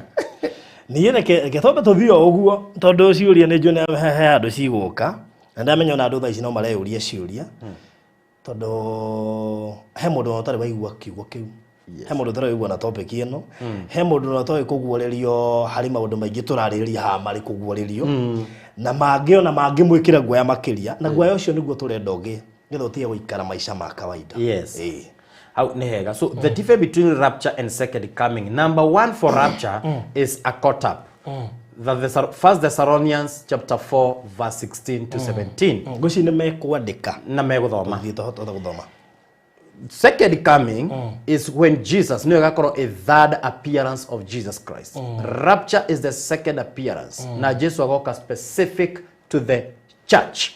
Niĩ reke twambe tũthiĩ o ũguo, tondũ ciũria nĩ njũĩ he handũ cigũka, na ndamenya ona andũ thaa ici no mareyũria ciũria, tondũ he mũndũ ona ũtarĩ waigua kiugo kĩu, he mũndũ ũtarĩ waigua na topic ĩno, he mũndũ ona ũtoĩ kũguũrĩrio harĩ maũndũ maingĩ tũrarĩrĩria haha marĩ kũguũrĩrio, na mangĩ ona mangĩmwĩkĩra guoya makĩria, na guoya ũcio nĩguo tũrenda ũgĩe nĩgetha ũtige gũikara maica ma kawaida. Hau nĩ hega. So the difference between rapture and second coming, number one, for rapture is a caught up. First Thessalonians chapter 4 verse 16 to 17. Ngwĩciria nĩ mekwandĩka. Na megũthoma. Tũthiĩ tũhote gũthoma. Second coming is when Jesus, nĩyo ĩgakorwo a third appearance of Jesus Christ. Rapture is the second appearance, na Jesu agoka specific to the church.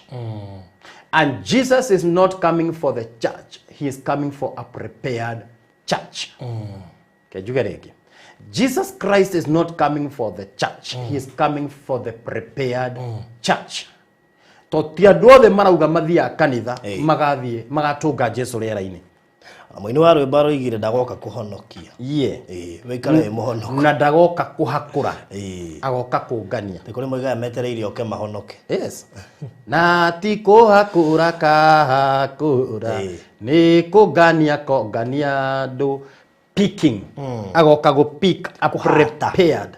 And Jesus is not coming for the church, he is coming for a prepared church. Okay, njuge rĩngĩ, Jesus Christ is not coming for the church, he is coming for the prepared church. To ti andũ othe marauga mathiaga kanitha magathiĩ magatũnga Jesu rĩera-inĩ. Mũini wa rwĩmbo aroigire ndagoka kũhonokia. Ĩĩ, wĩikare wĩ mũhonoku. Na ndagoka kũhakũra, agoka kũngania. Nĩ kũrĩ moigaga metereire oke mahonoke. Yes, na ti kũhakũra kahakũra, nĩ kũngania kongania andũ, picking. Agoka gũ pick a Kũhata. prepared.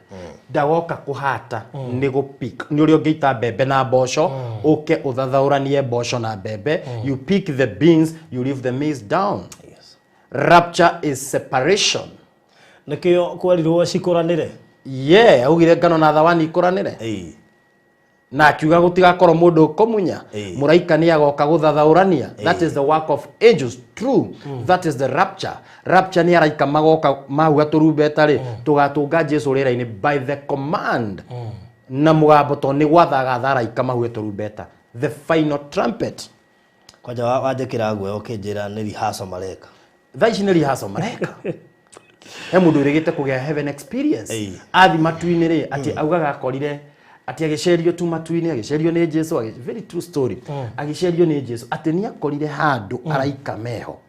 Ndagoka kũhata, nĩ gũ pick. Nĩ ũrĩa ũngĩita mbembe na mboco, ũke ũthathaũranie mboco na mbembe. You pick the beans, you leave the maize down. Rapture is separation. Nĩkĩo kwerirwo cikũranĩre. Yeah, augire ngano na thawani ikũranĩre. Na akiuga gũtigakorwo mũndũ ũkũmunya. Mũraika nĩ agoka gũthathaũrania. That is the work of angels. True. That is the rapture. Rapture nĩ araika magoka mahuha tũrumbeta rĩ, tũgatũnga Jesu rĩera-inĩ by the command na mũgambo, tondũ nĩ gwathaga tha araika mahuhe tũrumbeta, the final trumpet. Kwanja wanjĩkĩra guoya ũkĩnjĩra nĩ rehearsal mareka. Thaa ici nĩ rehearsal mareka. He mũndũ ũrĩgĩte kũgĩa heaven experience. Athi matu-inĩ rĩ, atĩ augaga akorire atĩ agĩcerio tu matu-inĩ, agĩcerio nĩ Jesu, very true story, agĩcerio nĩ Jesu atĩ nĩ akorire handũ araika meho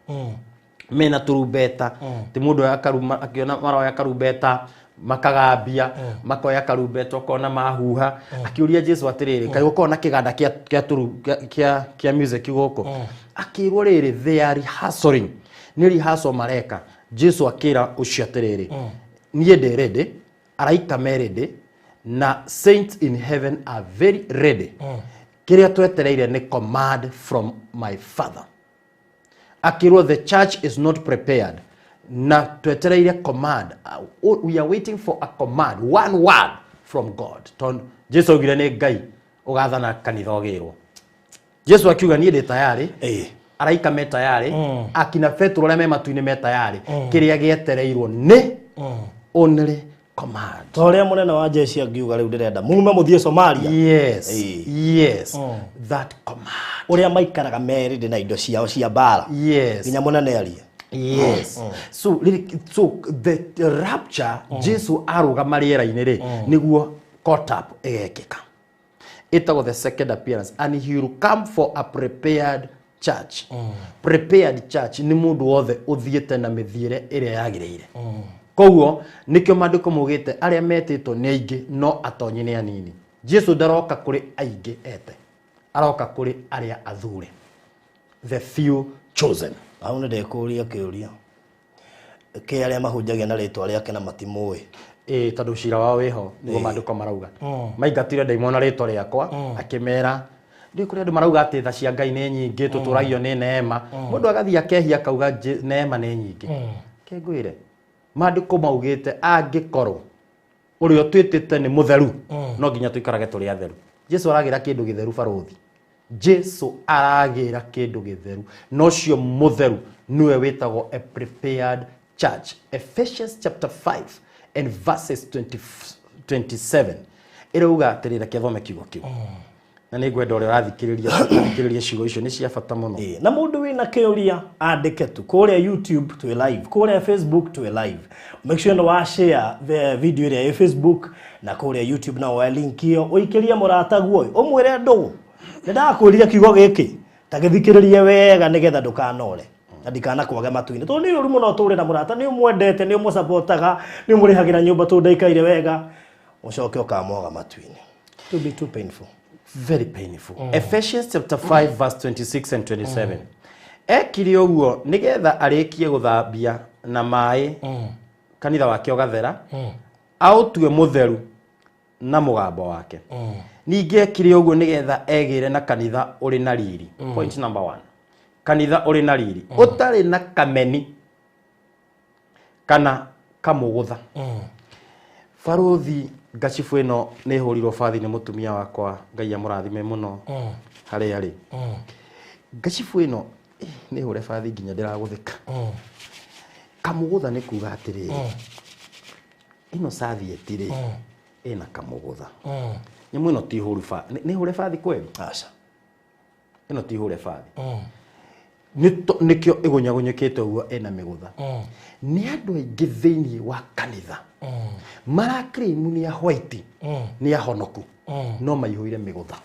mena tũrumbeta, ti mũndũ oya karuma, akĩona maroya karumbeta makagambia, makoya karumbeta ũkona mahuha. Akĩũria Jesu atĩrĩrĩ, kaĩ gũkorwo na kĩganda kĩa music gũkũ? Akĩrwo rĩrĩ, they are rehearsing, nĩ rehearsal mareka. Jesu akĩra ũcio atĩrĩrĩ, niĩ ndĩ ready, araika me ready, na saints in heaven are very ready. Kĩrĩa twetereire nĩ command from my father. Akĩrwo the church is not prepared, na twetereire command. We are waiting for a command, one word from God, tondũ Jesu augire nĩ Ngai ũgathana kanitha ũgĩrwo. Jesu akiuga niĩ ndĩ tayarĩ, araika me tayarĩ, akina Petro arĩa me matu-inĩ me tayarĩ. Kĩrĩa gĩetereirwo nĩ only command. Ta ũrĩa mũnene wa jeshi angiuga rĩu ndĩrenda mume mũthiĩ Somalia. Yes, that command. Ũrĩa maikaraga merĩndĩ na indo ciao cia mbara. Nginya mũnene arie. Yes. So rĩrĩ, so the rapture, Jesu arũgama rĩera-inĩ rĩ, nĩguo caught up ĩgekĩka, ĩtagwo the second appearance, and he will come for a prepared church. Prepared church nĩ mũndũ wothe ũthiĩte na mĩthiĩre ĩrĩa yagĩrĩire. Koguo nĩkĩo maandĩko maugĩte arĩa metĩtwo nĩ aingĩ no atonyi nĩ anini. Jesu ndaroka kũrĩ aingĩ ete, aroka kũrĩ arĩa athure, the few chosen. Hau nĩ ndekũria kĩũria kĩ arĩa mahunjagia na rĩtwa rĩake na matimũĩ. Ĩĩ, tondũ cira wao wĩho, nĩguo maandĩko marauga maingatire ndaimono rĩtwa rĩakwa, akĩmera ndiũ kũrĩ andũ marauga atĩ tha cia Ngai nĩ nyingĩ, tũtũragio nĩ neema. Mũndũ agathiĩ akehia akauga neema nĩ nyingĩ. Kĩngwĩre maandĩko maugĩte angĩkorwo ũrĩa ũtwĩtĩte nĩ mũtheru, no nginya tũikarage tũrĩ atheru. Jesu aragĩra kĩndũ gĩtheru, barũthi. Jesu aragĩra kĩndũ gĩtheru, na ũcio mũtheru nĩwe wĩtagwo a prepared church. Ephesians chapter 5 and verses 20, 27 ĩrauga atĩrĩ, reke thome kiugo kĩu, na nĩ ngwenda ũrĩa ũrathikĩrĩria athikĩrĩrie ciugo icio, nĩ cia bata mũno. Ĩĩ, na mũndũ wĩna kĩũria andĩke tu kũrĩa YouTube twĩ live, kũrĩa Facebook twĩ live. Make sure nĩ wa share the video ĩrĩa ĩ Facebook na kũrĩa YouTube, na woe link ĩyo ũikĩrie mũrataguo ũyũ, ũmwĩre ndũgũ nĩ ndakwĩrire kiugo gĩkĩ ta gĩthikĩrĩrie wega nĩgetha ndũkanore na ndikanakwage matu-inĩ, tondũ nĩ ũru mũno tũrĩ na mũrata nĩ ũmwendete, nĩ ũmũcapotaga, nĩ ũmũrĩhagĩra nyũmba tondũ ndaikaire wega, ũcoke ũkamwaga matu-inĩ. It will be too painful. Very painful. Ephesians chapter 5 verse 26 and 27. Ekire ũguo nĩgetha arĩkie gũthambia na maĩ kanitha wake ũgathera, aũtue mũtheru na mũgambo wake. Ningĩ ekire ũguo nĩgetha egĩre na kanitha ũrĩ na riri. Point number one, kanitha ũrĩ na riri, ũtarĩ na kameni kana kamũgũtha. Barũthi, ngacibu ĩno nĩ hũrirwo bathi nĩ mũtumia wakwa, Ngai amũrathime mũno harĩa arĩ. Ngacibu ĩno nĩ hũre bathi nginya ndĩragũthĩka. Kamũgũtha nĩ kuga atĩrĩrĩ, ĩno serviette rĩ, ĩna kamũgũtha. Nyamũ ĩno ti hũru nĩ hũre bathi kweli? Aca. Ĩno ti hũre bathi. Nĩkĩo ĩgũnyagũnyũkĩte ũguo, ĩna mĩgũtha. Nĩ andũ aingĩ thĩinĩ wa kanitha maraclaim nĩ a white, nĩ ahonoku, no maihũire mĩgũtha.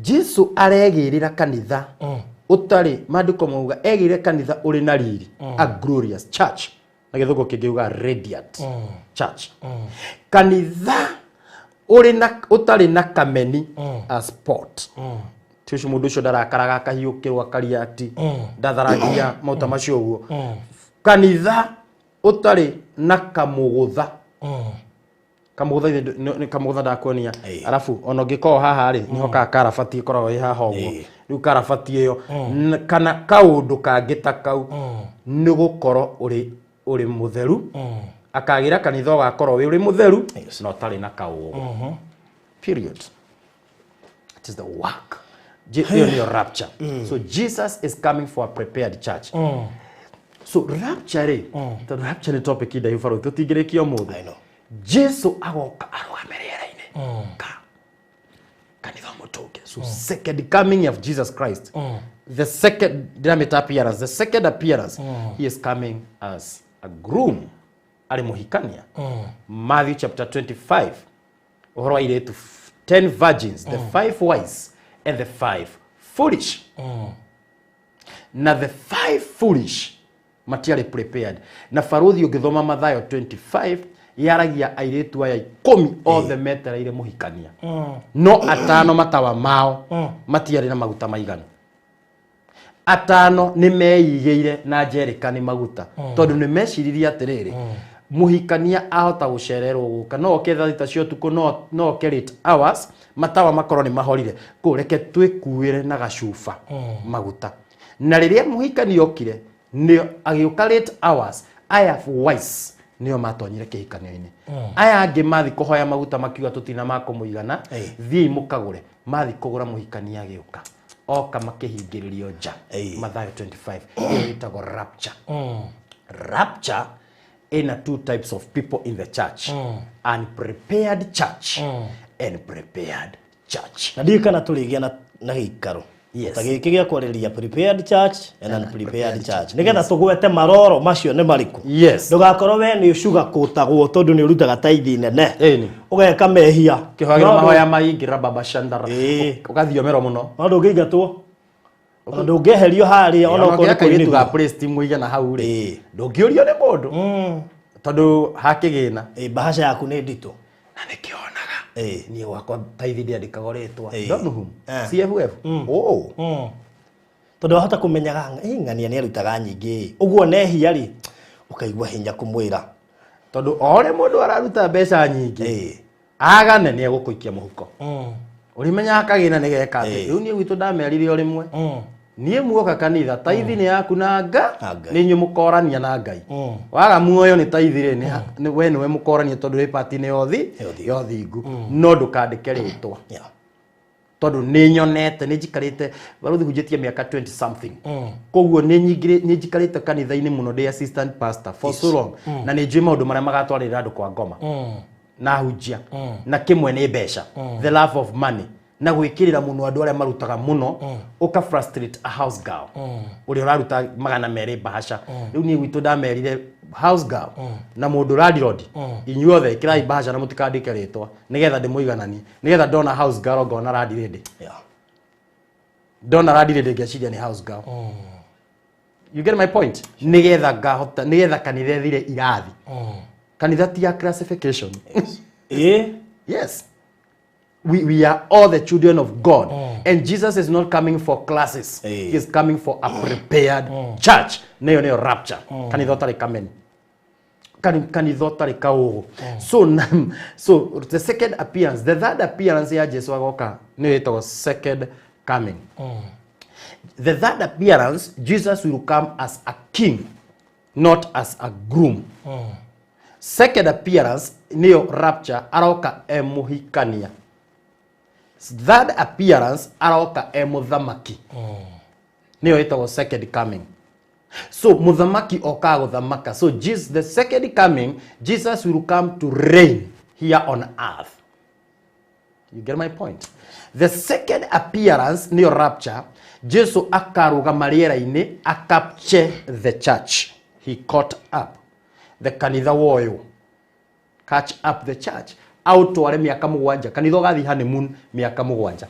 Jesu aregĩrĩra kanitha ũtarĩ, maandĩko mauga egĩrĩre kanitha ũrĩ na riri, a glorious church, na gĩthũngũ kĩngĩuga radiant church, kanitha ũrĩ na ũtarĩ na kameni, a spot. Ti ũcio mũndũ ũcio ndarakaraga akahiũkĩrwo akaria ati ndatharagia mauta macio ũguo, kanitha ũtarĩ na kamũgũtha. Kamũgũtha ithe nĩ kamũgũtha ndakuonia. Arabu ona ũngĩkorwo haha rĩ, nĩho ka karabati ĩkoragwo ĩ haha ũguo. Rĩu karabati ĩyo kana kaũndũ kangĩ ta kau, nĩ gũkorwo ũrĩ mũtheru. Akagĩra kanitha ũgakorwo wĩ ũrĩ mũtheru na ũtarĩ na kaũgũ, period. It is the work. Ĩyo nĩyo rapture. So Jesus is coming for a prepared church. So rapture rĩ, tondũ rapture nĩ topic ndaihu, barũthi, tũtingĩrĩkia ũmũthĩ. I know. Jesu agoka arũgame rĩera-inĩ ka kanitha mũtũnge. So second coming of Jesus Christ, the second, ndĩramĩta appearance, the second appearance, he is coming as a groom, arĩ mũhikania. Matthew chapter 25, ũhoro wa airĩtu 10 virgins, the five wise and the five foolish. Na the five foolish matiarĩ prepared. Na barũthi, ũngĩthoma Mathayo 25, yaragia airĩtu aya 10 othe metereire mũhikania, no atano matawa mao matiarĩ na maguta maiganu. Atano nĩ meigĩire na njerikani maguta, tondũ nĩ meciririe atĩrĩrĩ, mũhikania ahota gũcererwo gũka, no oke thaa 3 cia ũtukũ, no oke late hours, matawa makorwo nĩ mahorire kũ, reke twĩkuĩre na gacuba maguta. Na rĩrĩa mũhikania okire, nĩ agĩũka late hours, aya wise nĩo matonyire kĩhikanio-inĩ. Aya angĩ mathi kũhoya maguta makiuga tũtina makũmũigana, thiĩi mũkagũre. Mathi kũgũra, mũhikania agĩũka, oka makĩhingĩrĩrio nja. Mathayo 25, ĩyo ĩtagwo rapture. Rapture ina two types of people in the church, unprepared church and prepared church. Na ndiũĩ kana tũrĩgĩa na gĩikaro Ta gĩkĩ gĩa kwarĩrĩria prepared church and unprepared church, nĩgetha tũgwete maroro macio nĩ marĩkũ. Ndũgakorwo we nĩ ũcuga kũtagwo tondũ nĩ ũrutaga taithi nene, ũgeka mehia. Kĩhoyagĩrwo mahoya maingĩ rababa shandara, ũgathiomerwo mũno. No ndũngĩingatwo ona ndũngĩeherio harĩa ona okorwo nĩ kairĩtu ga kũinĩkwo. praise team mũigana hau rĩ, ndũngĩũrio nĩ mũndũ tondũ hakĩgĩna. Ĩĩ, bahasha yaku nĩ nditũ. Na nĩkĩonaga niĩ gwakwa taithi ndĩandĩkagwo rĩtwa. Donhum. Eh. CFF oh. Tondũ wahota kũmenyaga, "Ĩ, ng'ania nĩ arutaga nyingĩ ũguo nehia rĩ," ũkaigua hinya kũmwĩra. Tondũ o ũrĩa mũndũ araruta mbeca nyingĩ, agane nĩ egũkũikia mũhuko. Ũrĩmenyaga kagĩna nĩ geka atĩ. Rĩu niĩ gwitũ ndamerire o rĩmwe, niĩ muoka kanitha, taithi nĩ yaku na nga Na Ngai. Nĩ inyuĩ mũkorania na Ngai. Waga muoyo nĩ taithi rĩ, we nĩwe mũkorania tondũ wĩ pati-inĩ Ya ũthingu. ya ũthingu, no ndũkandĩke rĩtwa, tondũ nĩ nyonete nĩ njikarĩte barũthi hunjĩtie mĩaka 20 something, koguo nĩ njikarĩte kanitha-inĩ mũno ndĩ assistant pastor for so long, na nĩ njũĩ maũndũ marĩa magatwarĩrĩra andũ kwa ngoma na hunjia, na kĩmwe nĩ mbeca, the love of money, na gwĩkĩrĩra mũno andũ arĩa marutaga mũno, ũka frustrate a house girl ũrĩa ũraruta 200 bahasha. Rĩu niĩ gwitũ ndamerire, house girl na mũndũ landlord, inyuothe ĩkĩrai bahasha na mũtikandĩke rĩtwa, nĩgetha ndĩmũigananie, nĩgetha ndona house girl ngona landlady, ndona landlady ngeciria nĩ house girl. You get my point? Nĩgetha ngahota, nĩgetha kanitha ĩthire irathi. Kanitha ti ya classification. Yes, we are all the children of God, and Jesus is not coming for classes. He is coming for a prepared church. Nĩyo nĩyo rapture, kanitha ũtarĩ kameni, kanitha ũtarĩ kaũgũ. So the second appearance, the third appearance ya Jesu agoka nĩyo ĩtagwo second coming. The third appearance, Jesus will come as a king, not as a groom. Second appearance nĩyo rapture, aroka e mũhikania. Third appearance aroka e mũthamaki, nĩyo ĩtagwo second coming. So mũthamaki okaga gũthamaka. So Jesus, the second coming, Jesus will come to reign here on earth. You get my point? The second appearance nĩyo rapture. Jesu akarũgama rĩera-inĩ acapture the church. He caught up the kanitha woyũ, catch up the church, aũtware mĩaka 7, kanitha ũgathiĩ honeymoon mĩaka 7.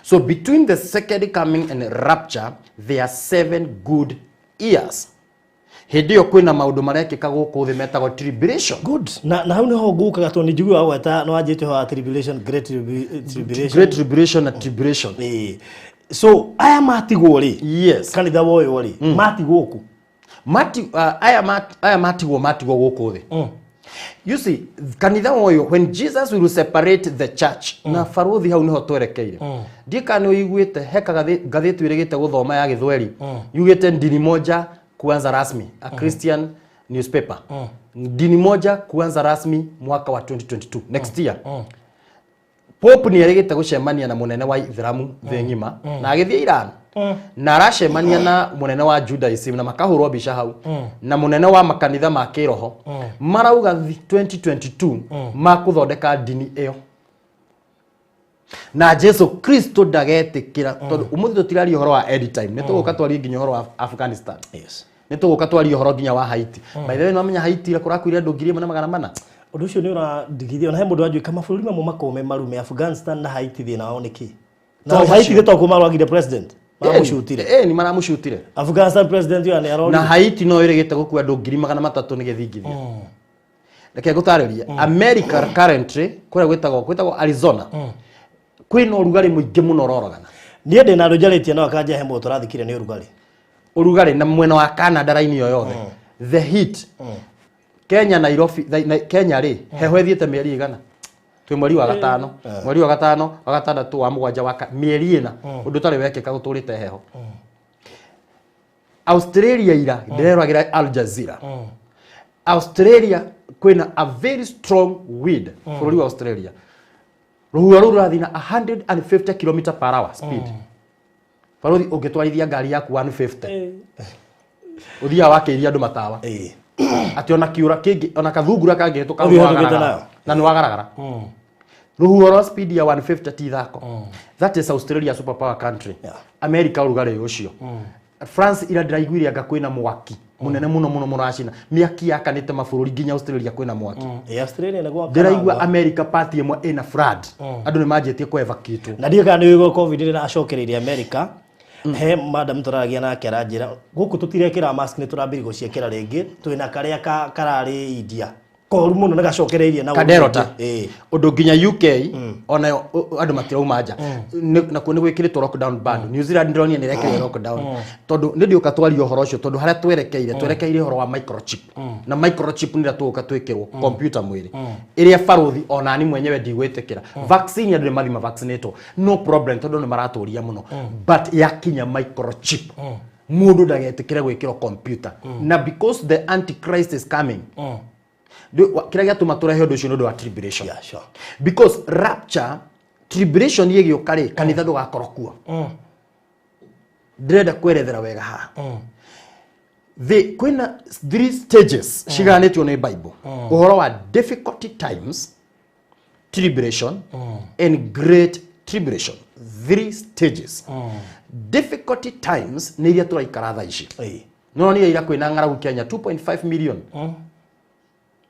So between the second coming and rapture there are 7 good years. Hĩndĩ ĩyo kwĩna maũndũ marekĩka gũkũ thĩ metagwo tribulation. Good. Na hau niho ngukaga tondũ nĩ njiguaga gweta nĩ wanjĩte ũhoro wa tribulation, great tribulation. Great tribulation na tribulation. Ĩĩ. So aya matigwo rĩ, kanitha woywo rĩ, matigwo kũ? Aya matigwo gũkũ thĩ. You see, kanitha ũyũ, when Jesus will separate the church, na barũthi hau nĩho twerekeire. Ndiĩ kana nĩ ũiguĩte he ngathĩti wĩrĩgĩte gũthoma ya gĩthweri yugĩte "Dini moja kuanza rasmi", a Christian newspaper, "Dini moja kuanza rasmi mwaka wa 2022", next year. Pope nĩ erĩgĩte gũcemania na mũnene wa Ithramu thĩ ng'ima, na agĩthiĩ Iran, na aracemania na mũnene wa Judaism, na makahũrwo mbica hau na mũnene wa makanitha ma kĩroho. Marauga 2022 makũthondeka ndini ĩyo, na Jesu Kristo ndagetĩkĩra, tondũ ũmũthĩ tũtiraria ũhoro wa end time. Nĩ tũgũka twarie nginya ũhoro wa Afghanistan. Nĩ tũgũka twarie ũhoro nginya wa Haiti. By the way, nĩwamenya Haiti ira kũrakuire andũ 1400? Ũndũ ũcio nĩ ũrandigithia. Ona he mũndũ wanjũĩ mabũrũri mamwe makoragwo me marume, Afghanistan na Haiti, thĩna wao nĩ kĩ? Na To Haiti macio. nĩ to marwagire president, maramũcutire. Ĩ nĩ maramũcutire. Afghanistan president ũyũ nĩ Na arorire. Haiti no ĩrĩgĩte gũkua andũ 300,000 nĩ gĩthingithia. Reke ngũtarĩrie, America currently kũrĩa gwĩtagwo Arizona, kwĩna ũrugarĩ mũingĩ mũno ũroragana. Niĩ ndĩ na andũ njarĩtie no akanja he mũndũ tũrathikire nĩ ũrugarĩ. Ũrugarĩ na mwena wa Canada raini ĩyo yothe, the heat. Kenya, Nairobi, Kenya rĩ, heho ĩthiĩte mĩeri igana, twĩ mweri wa gatano, mweri wa gatano, wa gatandatũ, wa mũgwanja, wa mĩeri 4, ũndũ ũtarĩ wekĩka gũtũrĩte heho. Australia ira ndĩreroragĩra Al Jazeera. Australia kwĩna a very strong wind. Bũrũri wa Australia rũhuho rũu rũrathiĩ na 150 km per hour speed. Barũthi, ũngĩtwarithia ngari yaku 150, ũthiaga wakĩiria andũ matawa, atĩ ona kĩũra kĩngĩ, ona kathungura kangĩhĩtũka Ũthiĩ ũhĩtũkĩte nayo. Na nĩ wagaragara. Rũhuho rwa speed ya 150 ti ithako. That is Australia, superpower country. America ũrugarĩ ũcio. France ira ndĩraiguire anga kwĩna mwaki mũnene mũno mũno mũno acina mĩaki yakanĩte mabũrũri nginya Australia kwĩna mwaki. Ĩ Australia nĩ gwa Ndĩraigua America party ĩmwe ĩna flood, andũ nĩ manjĩtie kũ evacuate. Na ndiũ kana nĩ COVID ĩracokereirie America. He madam tũraragia nake aranjĩra gũkũ tũtirekĩra mask, nĩ tũrambĩrĩria gũciĩkĩra rĩngĩ, twĩna karĩa kararĩ India koru mũno nĩ gacokereirie na ũru Kaderota. rĩngĩ. Ĩ. Ũndũ nginya UK onayo andũ matirauma nja. Nakuo nĩ gwĩkĩrĩtwo lockdown bado. New Zealand ndĩronire nĩ ĩrekĩrwo lockdown tondũ nĩ ndiũka twaria ũhoro ũcio, tondũ harĩa twerekeire ũhoro wa microchip, na microchip nĩ ĩrĩa tũgũka twĩkĩrwo computer mwĩrĩ ĩrĩa barũthi onani mwenyewe ndigwĩtĩkĩra. Vaccine andũ nĩ mathima vaccinatwo, no problem, tondũ nĩ maratũria mũno, but yakinya microchip mũndũ ndagetĩkĩre gwĩkĩrwo computer, na because the antichrist is coming. Kĩrĩa gĩatũma tũrehe ũndũ ũcio nĩ ũndũ wa tribulation. Yeah, sure. Because rapture, tribulation ĩgĩũka rĩ, kanitha ndũgakorwo kuo. Ndĩrenda kwerethera wega haha the kwĩna three stages ciganĩtio nĩ Bible, ũhoro wa difficulty times, tribulation and great tribulation. Three stages. Difficulty times nĩ iria tũraikara thaa ici. Ĩ. Nonire ira kwĩna ng'aragu Kenya, 2.5 million.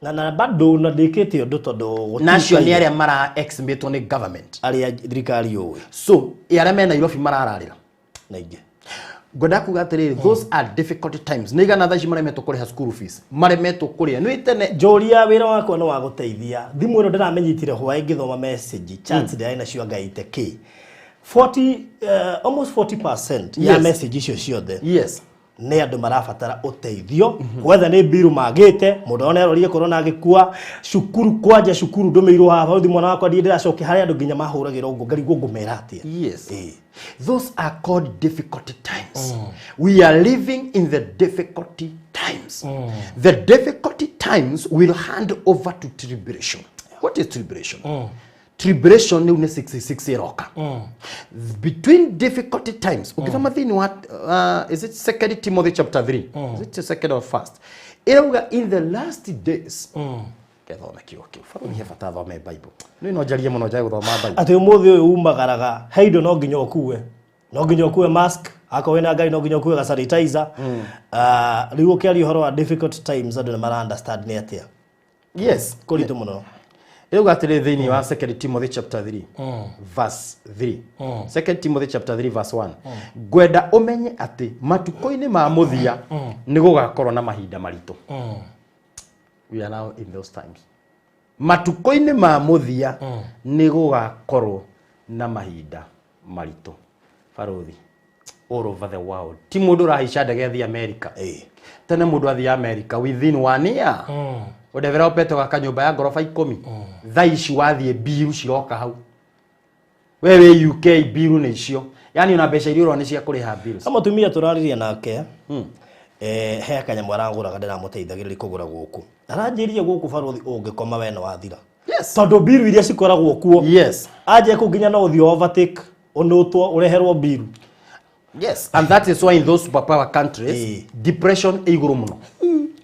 Na bado na ndĩkĩte ũndũ tondũ Na acio nĩ gũtiũkaine. Arĩa mara exmĩtwo nĩ government. Arĩa thirikari yũĩ. So arĩa me Nairobi marararĩra. Na ingĩ. Ngwenda kuga atĩrĩrĩ, those are difficult times. Nĩ igana thaa ici maremetwo kũrĩha school fees, maremetwo kũrĩa nĩ tene. Njũria wĩra wakwa nĩ wa gũteithia. Thimũ ĩno ndĩramenyitire hwaĩ ngĩthoma message chats ndĩrarĩ nacio ngaite k 40, almost 40% ya message icio ciothe nĩ andũ marabatara ũteithio, whether nĩ mbiru magĩte mũndũ ona arorie corona agĩkua cukuru, kwanja cukuru ndũmĩirwo haha ũthi mwana wakwa ndiĩ ndĩracokia harĩa andũ nginya mahũragĩra ũguo ngarigwo ngũmera atĩa. Yes, those are called difficult times. We are living in the difficulty times. The difficulty times will hand over to tribulation. What is tribulation? Tribulation rĩu nĩ 66 ĩroka. Between difficulty times, ũngĩthoma thĩinĩ wa is it Second Timothy chapter 3, is it the second or first, ĩrauga in the last days. Kethome kiugo kĩu, barũthi, he bata thome Bible. Nĩ no njarie mũno njage gũthoma Bible. Atĩ ũmũthĩ ũyũ umagaraga he indo no nginya ũkue, no nginya ũkue mask, akorwo wĩna ngari no nginya ũkue ga sanitizer. Ah, rĩu ũkĩaria ũhoro wa difficult times andũ nĩ mara understand nĩ atĩa. Kũritũ mũno. Rĩu atĩrĩ, thĩinĩ wa Second Timothy chapter 3 verse 3, Second Timothy chapter 3 verse 1, ngwenda ũmenye atĩ matukũ-inĩ ma mũthia nĩ gũgakorwo na mahinda maritũ. We are now in those times. Matukũ-inĩ ma mũthia nĩ gũgakorwo na mahinda maritũ, barũthi. All over the world, ti mũndũ ũrahaica ndege athiĩ America. Tene mũndũ athiĩ America within one year ũdevelopete gwaka nyũmba ya ngoroba 10. Thaa ici wathiĩ mbiru ciroka hau, we wĩ UK mbiru nĩ icio, yani ona mbeca iria ũrona nĩ cia kũrĩha bills. Na mũtumia tũraririe nake, he kanyamũ aragũraga ndĩramũteithagĩrĩria kũgũra gũkũ, aranjĩrie gũkũ barũthi ũngĩkoma we nĩ wathira. Tondũ mbiru iria cikoragwo kuo, anje kũ nginya no ũthiĩ overtake ũnũtwo ũreherwo mbiru. Yes, and that is why in those superpower countries depression ĩ igũrũ mũno,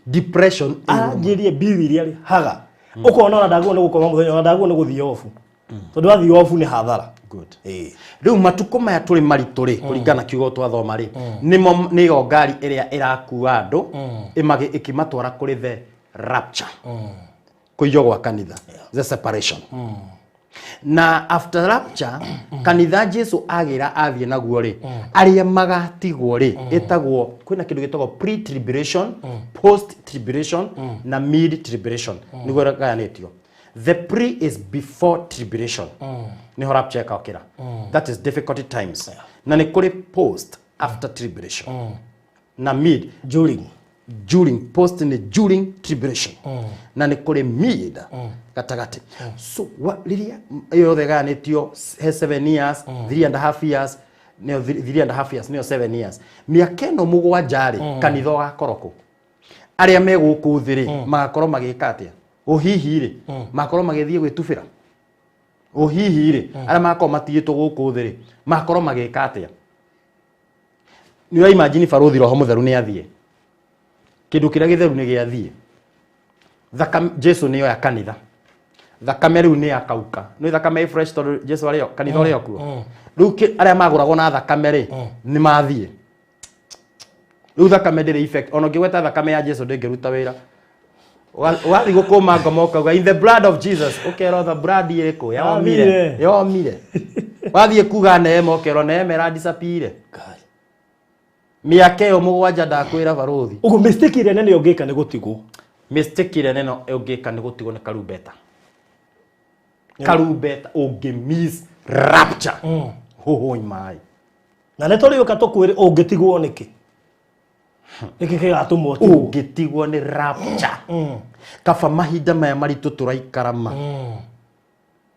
depression ĩ igũrũ mũno. Aranjĩrie mbiru iria rĩ haga ũkona ona ndagwo nĩ gũkoma mũthenya, ona ndagwo nĩ gũthiĩ obu, tondũ wathiĩ obu nĩ hathara. Good. Ĩĩ. Rĩu matukũ maya tũrĩ maritũ rĩ, kũringana na kiugo twathoma rĩ, nĩmo nĩyo ngari ĩrĩa ĩrakua andũ ĩkĩmatwara kũrĩ the rapture, kũiywo gwa kanitha, the separation. Na after rapture, kanitha Jesu agĩra athiĩ naguo rĩ, arĩa magatigwo rĩ, ĩtagwo kwĩna kĩndũ gĩtagwo pre tribulation, post tribulation na mid tribulation, nĩguo gayanĩtio. The pre is before tribulation, nĩho rapture ĩkokĩra, that is difficult times. Na nĩ kũrĩ post, after tribulation, na mid. During. During, post nĩ during tribulation, na nĩ kũrĩ mid, gatagatĩ. So rĩrĩa ĩyo yothe ĩgayanĩtio he 7 years, 3.5 years, nĩyo 3.5 years, nĩyo 7 years, mĩaka ĩno 7 rĩ, kanitha ũgakorwo kũ? Arĩa me gũkũ thĩ rĩ, magakorwo magĩka atĩa? Ũhihi rĩ, magakorwo magĩthiĩ gwĩtubĩra? Ũhihi rĩ, arĩa magakorwo matigĩtwo gũkũ thĩ rĩ, magakorwo magĩka atĩa? Nĩ ũra imagine, barũthi, roho mũtheru nĩ athiĩ, kĩndũ kĩrĩa gĩtheru nĩ gĩathiĩ, thakame Jesu nĩyo ya kanitha. Thakame rĩu nĩ yakauka. Nĩ thakame ĩ fresh tondũ Jesu arĩ kanitha ũrĩ okuo. Rĩu arĩa magũragwo na thakame rĩ nĩ mathiĩ. Rĩu thakame ndĩrĩ effect. Ona ũngĩgweta thakame ya Jesu ndĩngĩruta wĩra. Ũgathiĩ gũkũma ngoma ũkauga in the blood of Jesus, ũkerwo the blood ĩrĩkũ yomire. Yomire. Wathiĩ kuga neema ũkerwo neema ĩradisappear. Mĩaka ĩyo mũgwanja ndakwĩra barũthi. Ũguo mistake ĩrĩa nene ũngĩka nĩ gũtigwo. Mistake ĩrĩa nene ũngĩka nĩ gũtigwo nĩ karumbeta. Karumbeta ũngĩ miss rapture. Hũhũi maĩ. Na nĩ tũrĩũka tũkwĩre ũngĩtigwo nĩkĩ. Nĩkĩ kĩgatũma ũtigwo? Ũngĩtigwo nĩ rapture. Kaba mahinda maya maritũ tũraikara ma.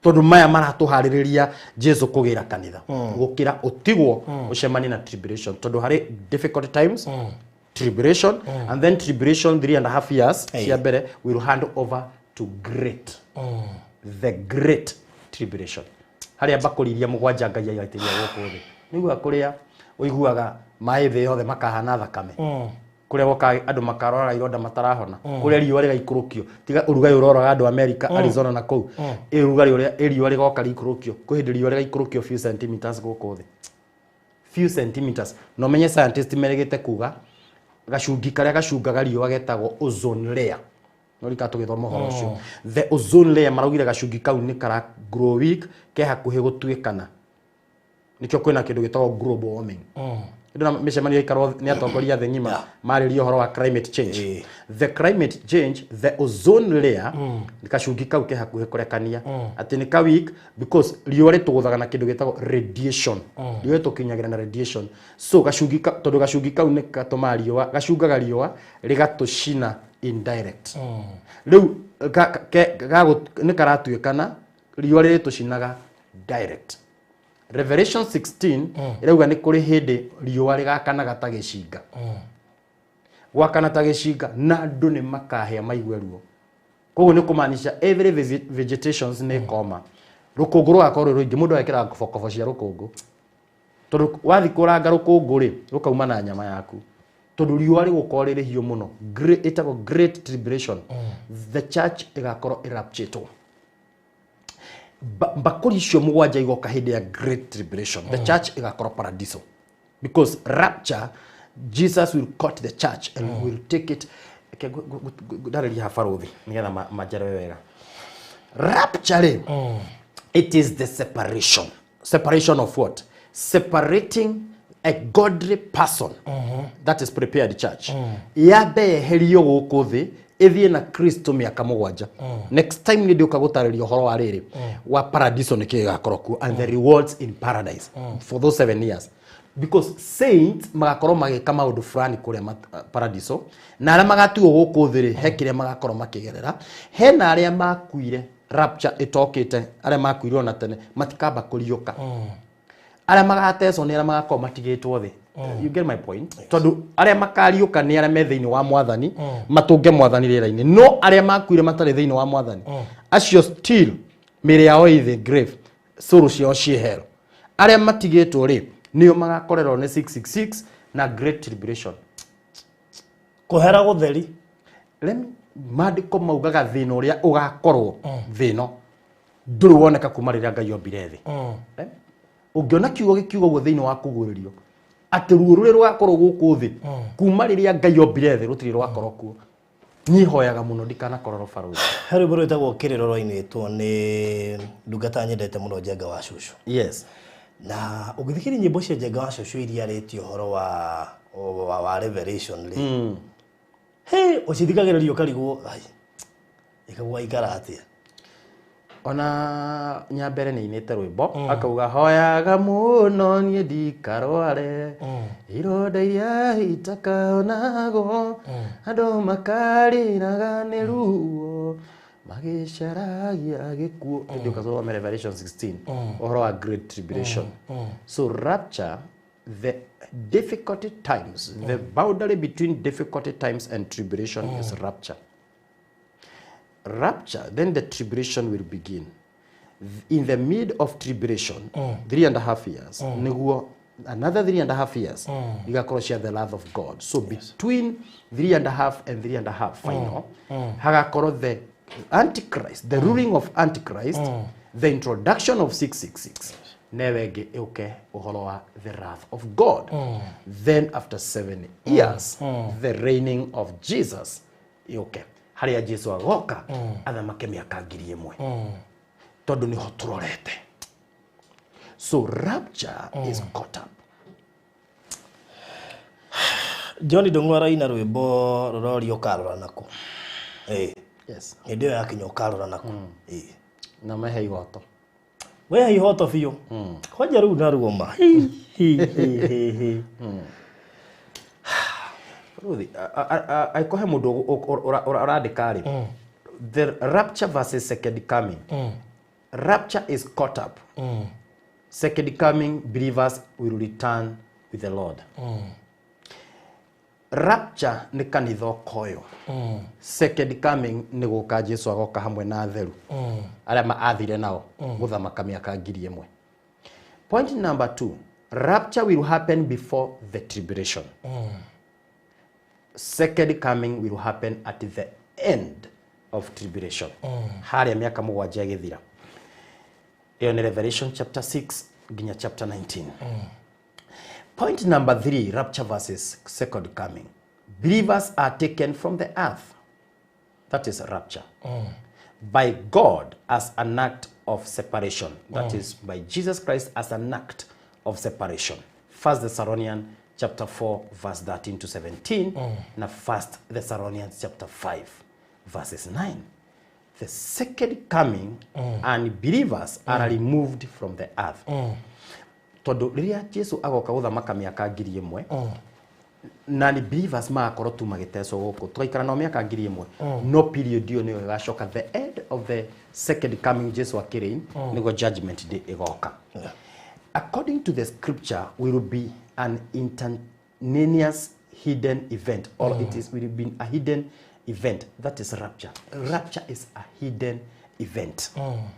Tondũ maya maratũharĩrĩria Jesu kũgĩra kanitha. Gũkĩra ũtigwo ũcemanie na tribulation. Tondũ harĩ difficult times, tribulation, and then tribulation 3.5 years cia mbere will hand over to great. The great tribulation. Harĩa mbakũri iria mũgwanja Ngai aigaitĩria gũkũ thĩ. Nĩguo kũrĩa ũiguaga maĩ thĩ yothe makahana thakame. Kũrĩa woka andũ makarwara ironda matarahona. Kũrĩa riũa rĩgaikũrũkio. Tiga ũrugarĩ ũroraga andũ America, Arizona na kũu. Ũrugarĩ ũrĩa riũa rĩgoka rĩikũrũkio. Kwĩ hĩndĩ riũa rĩgaikũrũkio few centimeters gũkũ thĩ. Few centimeters. Na ũmenye scientist merĩgĩte kuga gacungi karĩa gacungaga riũa getagwo ozone layer. No rika tũgĩthoma ũhoro ũcio. The ozone layer maraugire gacungi kau nĩ kara grow weak, ke hakuhĩ gũtuĩkana. Nĩkĩo kwĩna kĩndũ gĩtagwo global warming. Ndona mĩcemanio ĩikarwo nĩ atongoria thĩ ng'ima marĩrie ũhoro wa climate change. The climate change, the ozone layer, nĩ gacungi kau ke hakuhĩ kũrekania. Atĩ nĩ ka weak because riũa rĩtũgũthaga na kĩndũ gĩtagwo radiation. Riũa rĩtũkinyagĩra na radiation. So gacungi tondũ gacungi kau nĩ gatũmaga riũa, gacungaga riũa rĩgatũcina indirect. Rĩu nĩ karatuĩkana riũa rĩrĩtũcinaga direct. Revelation 16 ĩrauga nĩ kũrĩ hĩndĩ riũa rĩgakanaga ta gĩcinga. Gwakana ta gĩcinga na andũ nĩ makahĩa maigue ruo. Koguo nĩ kũmaanisha every vegetations nĩ koma. Rũkũngũ rũgakorwo rwĩ rũingĩ, mũndũ agekĩra kobokobo cia rũkũngũ. Tondũ wathiĩ kũranga rũkũngũ rĩ, rũkauma na nyama yaku. Tondũ riũa rĩgũkorwo rĩrĩ hiũ mũno. Ĩtagwo Great Tribulation. The church ĩgakorwo ĩrapturĩtwo. Mbakũri icio mũgwanja igoka hĩndĩ ya Great Tribulation. The church ĩgakorwo paradiso. Because rapture, Jesus will cut the church and will take it. Ndarĩria haha barũthi nĩgetha manjere wega. Rapture rĩ, it is the separation. Separation of what? Separating a godly person that is prepared church. Yambe yeherio gũkũ thĩ ĩthiĩ na Kristo mĩaka mũgwanja. Next time nĩ ndĩũka gũtarĩria ũhoro wa rĩrĩ wa paradiso nĩkĩ gĩgakorwo kuo and the rewards in paradise for those 7 years. Because saints magakorwo magĩka maũndũ fulani kũrĩa paradiso na arĩa magatigwo gũkũ thĩ rĩ he kĩrĩa magakorwo makĩgerera. Hena arĩa makuire rapture ĩtokĩte, arĩa makuire ona tene matikamba kũriũka. Arĩa magatecwo nĩ arĩa magakorwo matigĩtwo thĩ. You get my point? Tondũ arĩa makariũka nĩ arĩa me thĩinĩ wa mwathani, matũnge mwathani rĩera-inĩ. No arĩa makuire matarĩ thĩinĩ wa mwathani, acio still mĩĩrĩ yao ĩ the grave, soul ciao ciĩ hell. Arĩa matigĩtwo rĩ, nĩo magakorerwo nĩ 666 na Great Tribulation. Kũhera gũtheri. Maandĩko maugaga thĩna ũrĩa ũgakorwo thĩ ĩno ndũrĩ woneka kuma rĩrĩa Ngai ombire thĩ. Ũngĩona kiugo gĩkiuga ũguo thĩinĩ wa kũguũrĩrio atĩ ruo rũrĩa rũgakorwo gũkũ thĩ kuma rĩrĩa Ngai ombire thĩ rũtirĩ rwakorwo kuo. Niĩ hoyaga mũno ndikanakorwo barũthi. He rwĩmbo rwĩtagwo Kĩrĩro rwainĩtwo nĩ ndungata nyendete mũno Njenga wa Cũcũ. Yes. Na ũngĩthikĩrĩria nyĩmbo cia Njenga wa Cũcũ iria arĩtie ũhoro wa Revelation rĩ, he ũcithikagĩrĩria ũkarigwo, ai, ĩkagwa ikara atĩa? Ona Nyambere nĩ ainĩte rwĩmbo akauga hoyaga mũno niĩ ndikarware ironda iria itakaonagwo andũ makarĩraga nĩ ruo magĩcaragia gĩkuũ. Ndio kasoma Revelation 16 ũhoro wa Great Tribulation. So rapture, the difficult times, the boundary between difficult times and tribulation is rapture. Rapture, then the tribulation will begin. In the mid of tribulation, 3.5 years, niguo another 3.5 years, igakorwo cia the wrath of God. So between 3.5 and 3.5 final, hagakorwo the Antichrist, the ruling of Antichrist, the introduction of 666, newe ĩngĩ ĩũke ũhoro wa the wrath of God. Then after 7 years, the reigning of Jesus yũke, harĩa Jesu agoka athamake mĩaka 1,000, tondũ nĩho tũrorete. So rapture is caught up. John Ndung'u araina rwĩmbo rũroria ũkarora nakũ. Ĩĩ. Yes. Hĩndĩ ĩyo yakinya ũkarora nakũ. Ĩĩ. Na mehe igoto. We ihoto biũ. Kwanja rĩu naruo ma. Hi, hi, hi, hi, hi. Ruthi, angĩkorwo he mũndũ ũrandĩka rĩ, the rapture versus second coming. Rapture is caught up. Second coming, believers will return with the Lord. Rapture nĩ kanitha ũkoywo. Second coming nĩ gũka Jesu agoka hamwe na atheru arĩa athire nao gũthamaka mĩaka 1,000. Point number two, rapture will happen before the tribulation. Second coming will happen at the end of tribulation, harĩa mĩaka 7 ĩgĩthira. Ĩyo nĩ Revelation chapter 6 nginya chapter 19. Point number three, rapture versus second coming. Believers are taken from the earth, that is rapture, by God as an act of separation, that is by Jesus Christ as an act of separation. First Thessalonians chapter 4 verse 13 to 17 na First Thessalonians chapter 5 verses 9. The second coming and believers are removed from the earth, tondũ rĩrĩa Jesu agoka gũthamaka mĩaka 1,000 na nĩ believers magakorwo tu magĩtecwo gũkũ, tũgaikara nao mĩaka 1,000, no period ĩyo nĩyo ĩgacoka the end of the second coming. Jesu akĩreign, nĩguo judgment day ĩgoka. According to the scripture, will be an instantaneous hidden event, or it is will be a hidden event. That is rapture. Rapture is a hidden event.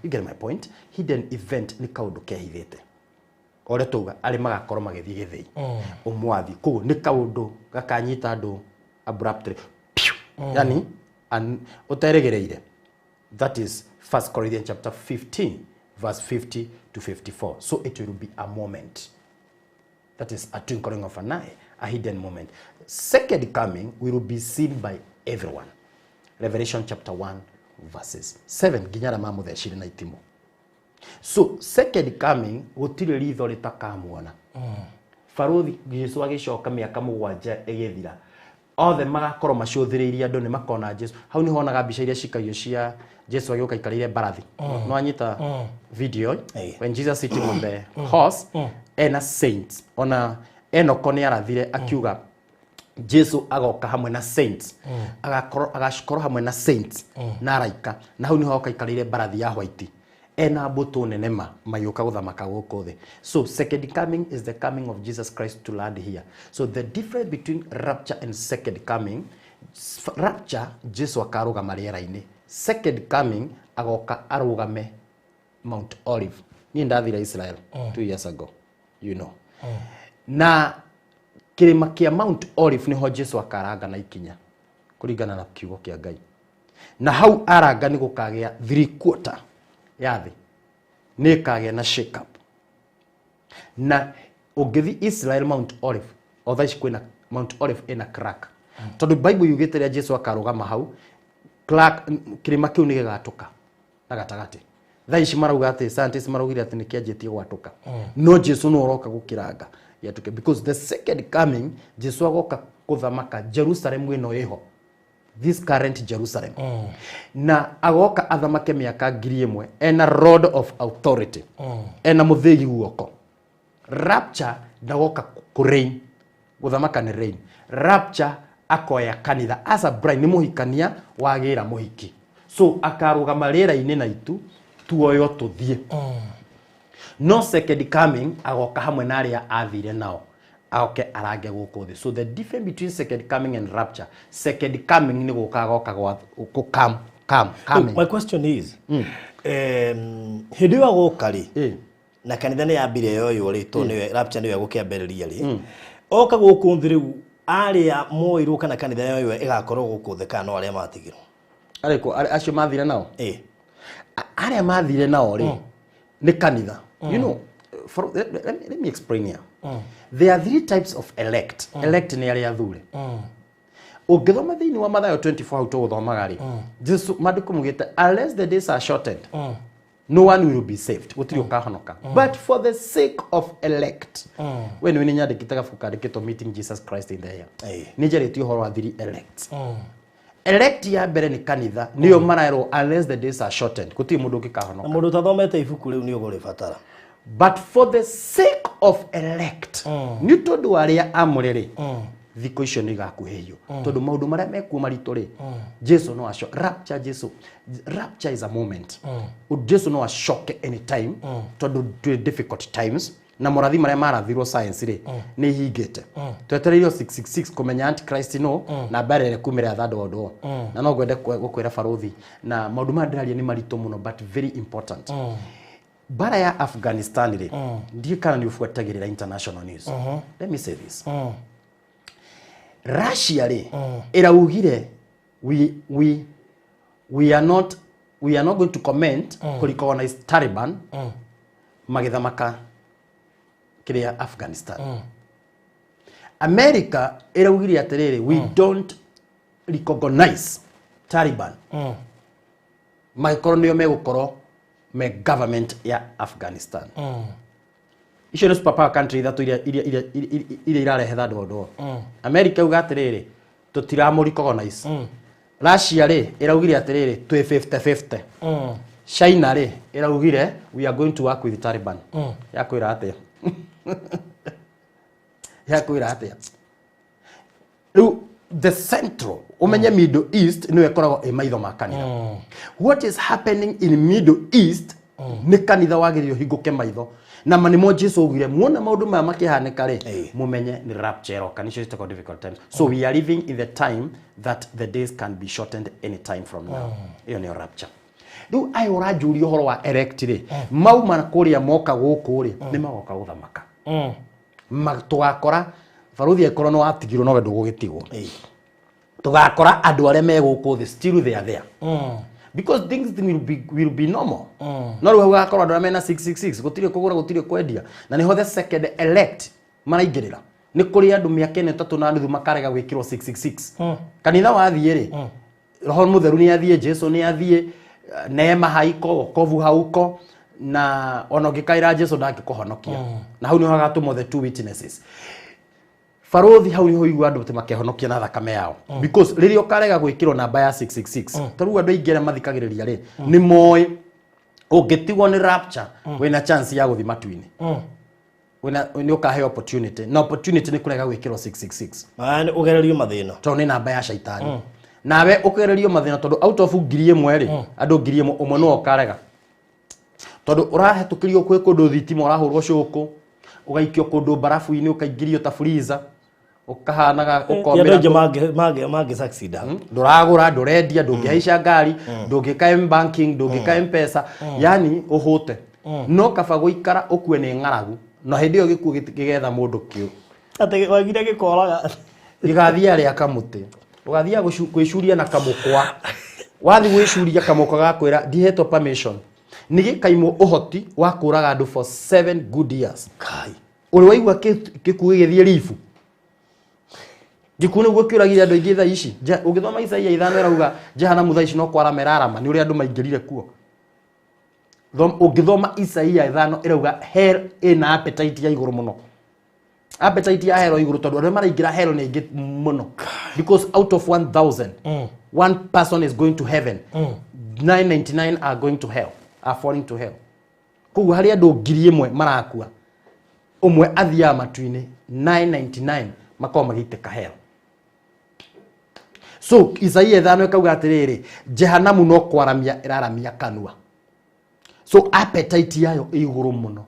You get my point? Hidden event nĩ kaũndũ kehithĩte. Ũrĩa tauga arĩ magakorwo magĩthiĩ gĩthĩi ũmwathi, koguo nĩ kaũndũ gakanyita andũ abruptly. Piu! Yani ũterĩgĩrĩire. That is 1 Corinthians chapter 15 verse 50 to 54. So it will be a moment, that is a twinkling of an eye, a hidden moment. Second coming will be seen by everyone. Revelation chapter 1 verses 7, nginya arĩa mamũthecire na itimũ. So second coming gũtirĩ ritho rĩtakamuona baruthi Jesu agĩcoka mĩaka 7 ĩgĩthira. Othe magakorwo macũthĩrĩirie, andũ nĩ makona Jesu. Hau nĩho onaga mbica iria cikagio cia Jesu agĩũka aikarĩire mbarathi. No anyita video when Jesus sitting on the horse ena saints. Ona Enoko nĩ arathire akiuga Jesu agoka hamwe na saints, agakorwo agakorwo hamwe na saints na araika, na hau niho agoka aikarĩire mbarathi ya white ena mbũtũ nene ma magĩũka gũthamaka gũkũ thĩ. So second coming is the coming of Jesus Christ to land here. So the difference between rapture and second coming, rapture Jesu akarũgama rĩera-inĩ, second coming agoka arũgame Mount Olive. Niĩ ndathire Israel 2 years ago na kĩrĩma kĩa Mount Olive nĩho Jesu akaranga na ikinya kũringana na kiugo kĩa Ngai, na hau aranga nĩ gũkagĩa three quarter ya thĩ nĩ ĩkagĩa na shake up. Na ũngĩthi Israel, Mount Olive o thaa ici kwĩna Mount Olive ĩna crack, tondũ Bible yugĩte rĩrĩa Jesu akarũgama hau crack, kĩrĩma kĩu nĩ gĩgatũka na gatagatĩ. Thaa ici marauga atĩ scientists maraugire atĩ nĩ kĩanjĩtie gwatũka, no Jesu no ũroka gũkĩranga gĩatũke, because the second coming Jesu agoka gũthamaka Jerusalem ĩno ĩho, this current Jerusalem, na agoka athamake mĩaka 1,000 ena rod of authority, ena mũthĩgi guoko. Rapture ndagoka kũreign, gũthamaka nĩ reign. Rapture akoya kanitha as a bride, nĩ mũhikania wagĩra mũhiki, so akarũgama rĩera-inĩ na itu tuoyo tũthiĩ. No second coming agoka hamwe na arĩa athire nao agoke arange gũkũ thĩ. So the difference between second coming and rapture, second coming nĩ gũka agoka gwa kũ come come coming. My question is, hĩndĩ ĩyo agoka rĩ, na kanitha nĩ yambire yoywo rĩ, tondũ nĩwe rapture nĩwe gũkĩambĩrĩria rĩ, oka gũkũ thĩ rĩu, arĩa moirwo kana kanitha yoywo ĩgakorwo gũkũ thĩ kana no arĩa matigirwo? Arĩkũ acio mathire nao? Ĩ. Arĩa mathire nao rĩ, nĩ kanitha. You know for, let, let, let me explain here. There are three types of elect. Elect nĩ arĩa athure. Ũngĩthoma thĩinĩ wa Mathayo 24, hau tũgũthomaga rĩ, Jesu maandĩko mugĩte, "Unless the days are shortened, no one will be saved." Gũtirĩ ũkahonoka. But for the sake of elect, we nĩ nĩ nyandĩkĩte gabuku kandĩkĩtwo Meeting Jesus Christ in the Air. Nĩ njarĩtie ũhoro wa three elects. Elect ya mbere nĩ kanitha, nĩyo maraerwo unless the days are shortened, gũtirĩ mũndũ ũngĩkahonoka. Na mũndũ ũtathomete ibuku rĩu nĩ ũgũrĩbatara. But for the sake of elect, nĩ tondũ arĩa amũre rĩ, thikũ icio nĩ igakuhĩhio, tondũ maũndũ marĩa mekuo maritũ rĩ, Jesu no aco rapture. Jesu, rapture is a moment. Jesu no acoke anytime, tondũ twĩ difficult times, na morathi marĩa marathirwo science rĩ, nĩ ihingĩte. Twetereirio 666 kũmenya Antichrist, no na mbara ĩrĩa kumĩra ya third world war. Na no ngwende gũkwĩra, barothi, na maũndũ maya ndĩraria nĩ maritũ mũno but very important. Bara ya Afghanistan rĩ, ndiĩ kana nĩ ũbuatagĩrĩra international news. Let me say this: Russia rĩ, ĩraugire, we are not going to comment mm. recognize Taliban magĩthamaka kĩrĩa Afghanistan. America ĩraugire atĩrĩrĩ, "We don't recognize Taliban magĩkorwo nĩo megũkorwo me government ya Afghanistan." Icio nĩ superpower country ithatũ iria irarehe third world war. America uga atĩrĩrĩ, tũtiramũ recognize. Russia rĩ, ĩraugire atĩrĩrĩ, twĩ 50-50. China rĩ, ĩraugire, "We are going to work with Taliban." Yakwĩra atĩa? Yakwĩra atĩa? Rĩu the central, ũmenye Middle East nĩyo ĩkoragwo ĩ maitho ma kanitha. What is happening in Middle East, nĩ kanitha wagĩrĩire ũhingũke maitho, na ma nĩmo Jesu augire, muona maũndũ maya makĩhanĩka rĩ, mũmenye nĩ rapture ĩroka. Nĩcio ciĩtagwo difficult times. So we are living in the time that the days can be shortened any time from now. Ĩyo nĩyo rapture. Rĩu aya ũranjũria ũhoro wa elect rĩ, mauma kũrĩa moka gũkũ rĩ, nĩ magoka gũthamaka. Tũgakora baruthi, angĩkorwo nĩ watigirwo nowe ndũgũgĩtigwo, tũgakora andũ arĩa me gũkũ thĩ still they are there, because things will be normal. No rĩu hau gagakorwo andũ arĩa mena 666, gũtirĩ kũgũra, gũtirĩ kwendia, na nĩho the second elect maraingĩrĩra. Nĩ kũrĩ andũ mĩaka ĩno 3.5 makarega gwĩkĩrwo 666. Kanitha wathiĩ rĩ, Roho Mũtheru nĩ athiĩ, Jesu nĩ athiĩ, neema haiko, wokovu hauko, na ona ũngĩkaĩra Jesu ndangĩkũhonokia. Na hau nĩho hagatũmwo the two witnesses. Barothi, hau niho igua andũ atĩ makehonokia na thakame yao, because rĩrĩa ũkarega gwĩkĩrwo namba ya 666, ta rĩu andũ aingĩ arĩa mathikagĩrĩria rĩ, nĩ moĩ ũngĩtigwo nĩ rapture, wĩna chance ya gũthiĩ matu-inĩ. Wĩna nĩ ũkaheo opportunity, na opportunity nĩ kũrega gwĩkĩrwo 666. Aya, nĩ ũgererio mathĩna. Tondũ nĩ namba ya caitani, nawe ũkererio mathĩna, tondũ out of 1,000 rĩ, andũ 1,000, ũmwe nĩwe ũkarega, tondũ ũrahetũkĩrio kwĩ kũndũ thitima, ũrahũrwo cũkũ, ũgaikio kũndũ mbarabu-inĩ, ũkaingĩrio ta freezer, ũkahanaga Ti andũ ũkomĩra. aingĩ mangĩ succeed hau. Ndũragũra, ndũrendia, ndũngĩhaica ngari, ndũngĩka m-banking, ndũngĩka M-Pesa, yani ũhũte. No kaba gũikara ũkue nĩ ng'aragu, na hĩndĩ ĩyo gĩkuũ gĩgetha mũndũ kĩu. Atĩ wagire gĩkoraga. Gĩgathiĩ arĩa kamũtĩ, ũgathiaga gwĩcuria na kamũkwa. Wathiĩ gwĩcuria, kamũkwa gakwĩra, "Ndihetwo permission." Nĩ gĩkaimwo ũhoti wa kũraga andũ for 7 good years. Kai. Ũrĩ waigua gĩkuũ gĩgĩthiĩ ribu? Gĩkuũ nĩguo kĩũragire andũ aingĩ thaa ici. Ũngĩthoma Isaia 5, ĩrauga jehanamu thaa ici no kwarama ĩrarama nĩ ũrĩa andũ maingĩrire kuo. Ũngĩthoma Isaia 5, ĩrauga hell ĩna appetite ya igũrũ mũno, appetite ya hell igũrũ, tondũ arĩa maraingĩra hell nĩ aingĩ mũno, because out of 1000, one person is going to heaven, 999 are going to hell, are falling to hell. Koguo harĩ andũ 1,000 marakua, ũmwe athiaga matu-inĩ, 999 makoragwo magĩitĩka hell. So Isaia 5 ĩkauga atĩrĩrĩ, jehanamu no kwaramia ĩraramia kanua, so appetite yayo ĩ igũrũ mũno.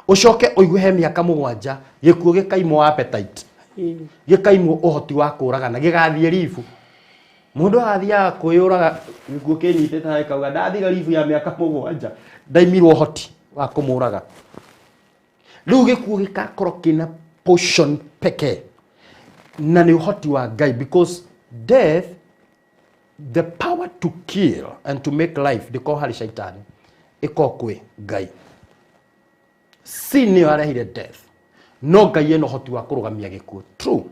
Ũcoke ũigue he mĩaka 7 gĩkuũ gĩkaimwo appetite, gĩkaimwo ũhoti wa kũragana, gĩgathiĩ ribu. Mũndũ agathiaga kwĩyũraga, gĩkuũ kĩnyitĩte harĩa, kauga ndathira ribu ya mĩaka 7, ndaimirwo ũhoti wa kũmũraga. Rĩu gĩkuũ gĩgakorwo kĩna portion pekee, na nĩ ũhoti wa Ngai, because death The power to kill and to make life ndĩkorwo harĩ shaitani, ĩkorwo kwĩ Ngai. Sin nĩyo yarehire death, no Ngai ena ũhoti wa kũrũgamia gĩkuũ. True.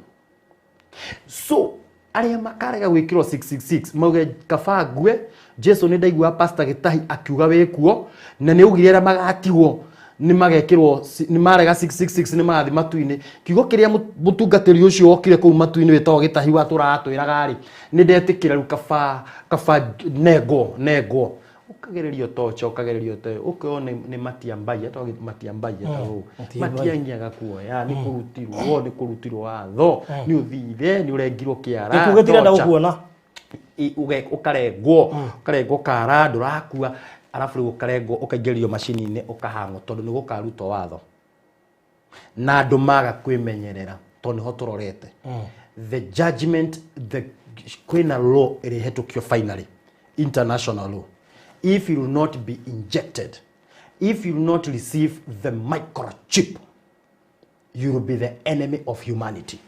So arĩa makarega gwĩkĩrwo 666 mauge kaba ngue. Jesu nĩ ndaigua Pastor Gĩtahi akiuga wĩkuo, na nĩ augire arĩa magatigwo nĩ magekĩrwo nĩ marega 666 nĩ magathi matu-inĩ. Kiugo kĩrĩa mũtungatĩri ũcio wokire kũu matu-inĩ wĩtagwo Gĩtahi watũraga twĩraga rĩ, nĩ ndetĩkĩra rĩu, kaba kaba nengwo nengwo, ũkagererio tocha, ũkagererio te ũkeo nĩ matiambai, etagwo matiambai, etagwo matiangi, agakuoya nĩ kũrutirwo, nĩ kũrutirwo watho, nĩ ũthire, nĩ ũrengirwo kĩara. Gĩkuũ gĩtirenda torture. Gũkuona. Ũkarengwo, ũkarengwo kara, ndũrakua, arabu rĩu ũkarengwo, ũkaingĩrio macini-inĩ, ũkahang'wo, tondũ nĩ gũkarutwo watho na andũ maga kwĩmenyerera, tondũ nĩho tũrorete the judgment. The kwĩna law ĩrĩhetũkio finally, international law. If you will not be injected, if you will not receive the microchip, you will be the enemy of humanity,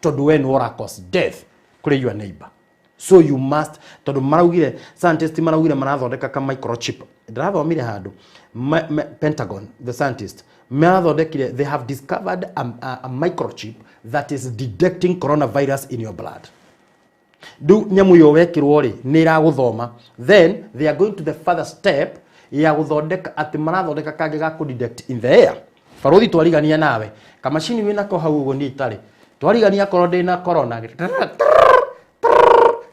tondũ we nĩ ũra cause death kũrĩ your neighbor. So you must, tondũ maraugire, scientist maraugire marathondeka ka microchip. Ndĩrathomire handũ Pentagon, the scientist marathondekire, they have discovered a microchip that is detecting coronavirus in your blood. Rĩu nyamũ ĩyo wekĩrwo rĩ, nĩ ĩragũthoma. Then they are going to the further step ya gũthondeka atĩ marathondeka kangĩ ga kũ detect in the air. Barothi, twarigania nawe kamacini wĩnako hau ũguo, niĩ itarĩ twarigania, akorwo ndĩna corona,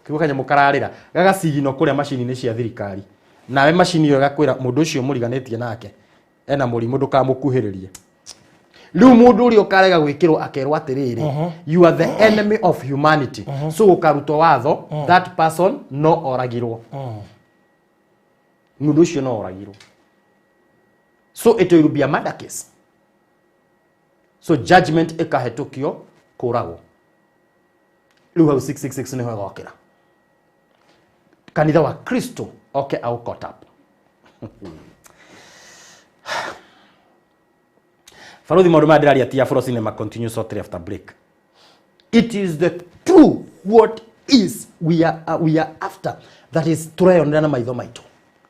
kĩguo kanyamũ kararĩra gagacigino kũrĩa macini-inĩ cia thirikari, nawe macini ĩyo ĩgakwĩra mũndũ ũcio mũriganĩtie nake ena mũrimũ, ndũkamũkuhĩrĩrie. Rĩu mũndũ ũrĩa ũkarega gwĩkĩrwo akerwo atĩrĩrĩ, you are the enemy of humanity. So gũkarutwo watho, that person no oragirwo, mũndũ ũcio no oragirwo. So it will be a murder case. So judgment ĩkahetũkio kũragwo. Rĩu hau 666 nĩho ĩgokĩra kanitha wa Kristo oke au caught up. Barothi, maũndũ maya ndĩraria ti Afro Cinema. Continue shortly after break. It is the true what is we are after, that is tũreyonera na maitho maitũ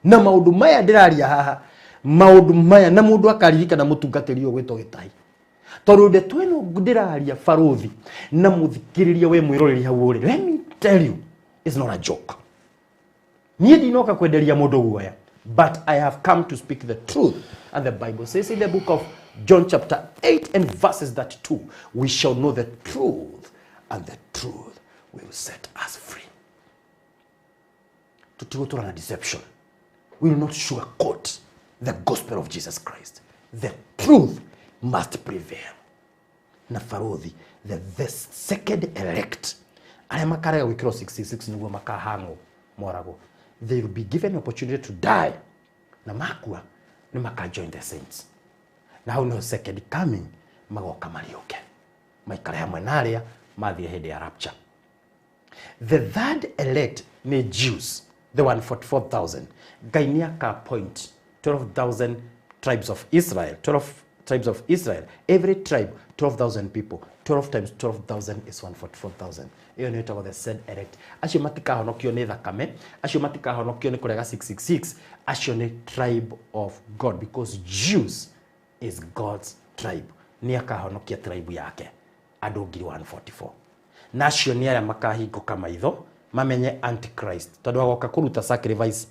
na maũndũ maya ndĩraria haha, maũndũ maya, na mũndũ akaririkana mũtungatĩri ũyũ gwĩtwo Gĩtahi, tondũ ndeto ĩno ndĩraria, barothi na mũthikĩrĩria, we mwĩroreri hau ũrĩ, let me tell you, it's not a joke. Niĩ ndinoka kwenderia mũndũ guoya, but I have come to speak the truth. And the Bible says in the book of John chapter 8 and verses 32, we shall know the truth and the truth will set us free. Tũtigũtũra na deception. We will not sugarcoat the gospel of Jesus Christ. The truth must prevail. Na barothi, the second elect arĩa makarega gwĩkĩrwo 66 nĩguo makahangwo moragwo, they will be given opportunity to die, na makua nĩ maka join the saints, na hau nĩho second coming magoka mariũke maikare hamwe na arĩa mathiĩ hĩndĩ ya rapture. The third elect nĩ Jews, the 144,000. Ngai nĩ aka appoint 12,000 tribes of Israel, 12 tribes of Israel, every tribe 12,000 people. 12 times 12,000 is 144,000. Ĩyo nĩ ĩtagwo the said elect. Acio matikahonokio nĩ thakame, acio matikahonokio nĩ kũrega 666. Acio nĩ tribe of God, because Jews is God's tribe. Nĩ akahonokia tribe yake, andũ ngiri 144, na acio nĩ arĩa makahingũka maitho mamenye antichrist, tondũ agoka kũruta sacrifice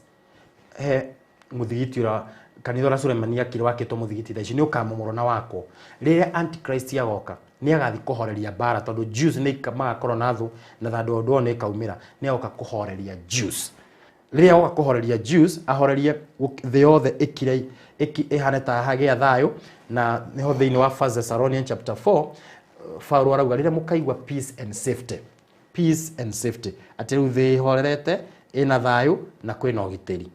he mũthigiti ũrĩa kanitha ũrĩa Sulemani akire wakĩtwo mũthigiti, thaa ici nĩ ũkamomorwo na wakwo. Rĩrĩa antichrist agoka, nĩ agathi kũhoreria mbara, tondũ Jews nĩ magakorwo na thũ na thandũ ũndũ ũyũ nĩ ĩkaumĩra. Nĩ agoka kũhoreria Jews. Rĩrĩa agoka kũhoreria Jews, ahorerie thĩ yothe ĩkire ĩhane ta hagĩa thayũ. Na nĩho thĩinĩ wa First Thessalonians chapter 4 Paulo arauga, rĩrĩa mũkaigua peace and safety, peace and safety, atĩ rĩu thĩ ĩhorerete, ĩna thayũ na kwĩna ũgitĩri,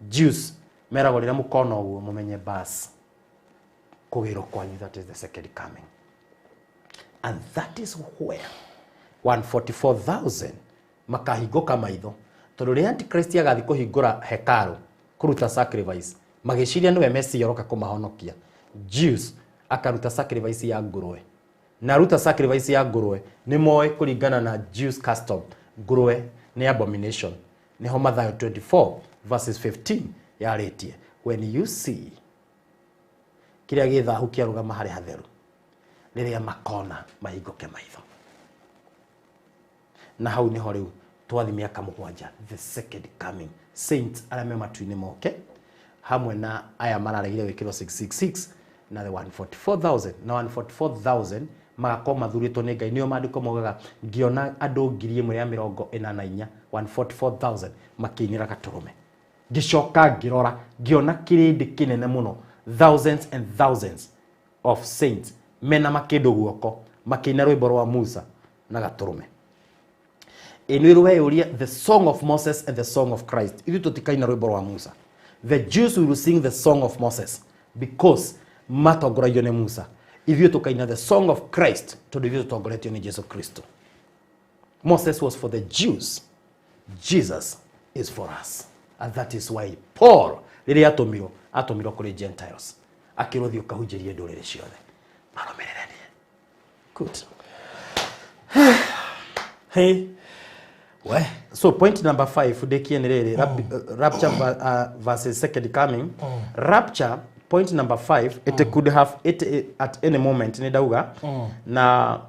Jews meragwo, rĩrĩa mũkona ũguo, mũmenye bas kũgĩrwo kwanyu, that is the second coming. And that is where 144,000 makahingũka maitho, tondũ rĩrĩa antichrist agathi kũhingũra hekarũ kũruta sacrifice, magĩciria nĩwe Mesia ũroka kũmahonokia, Jews akaruta sacrifice ya ngũrwe. Na aruta sacrifice ya ngũrwe, nĩ moĩ kũringana na Jews custom, ngũrwe Nĩ abomination. Nĩho Mathayo 24 verses 15 yarĩtie, when you see kĩrĩa gĩ thahu kĩarũgama harĩa hatheru, rĩrĩa makona mahingũke maitho. Na hau nĩho rĩu twathi mĩaka 7, the second coming, saints arĩa me matu-inĩ moke hamwe na aya mararegire gwĩkĩrwo 666 na the 144,000, na 144,000 magakorwo mathurĩtwo nĩ Ngai. Nĩo maandĩko maugaga ngĩona andũ 1,044, 144,000 makĩinĩra gatũrũme. Ngĩcoka ngĩrora ngĩona kĩrĩndĩ kĩnene mũno, thousands and thousands of saints mena makĩndũ guoko makĩina rwĩmbo rwa Musa na gatũrũme. Ĩno ĩrweyũria the song of Moses and the song of Christ. Ithuĩ tũtikaina rwĩmbo rwa Musa. The Jews will sing the song of Moses because matongoragio nĩ Musa. Ithuĩ tũkaina the song of Christ tondũ ithuĩ tũtongoretio nĩ Jesu Kristo. Moses was for the Jews, Jesus is for us. And that is why Paul rĩrĩa atũmirwo, atũmirwo kũrĩ Gentiles, akĩrwo thiĩ ũkahunjĩrie ndũrĩrĩ ciothe marũmĩrĩre niĩ. Good. Hey. We. So point number 5 ndikie nĩ rĩrĩ, rapture versus second coming. Rapture point number 5, it could have it at any moment, nĩ ndauga. Na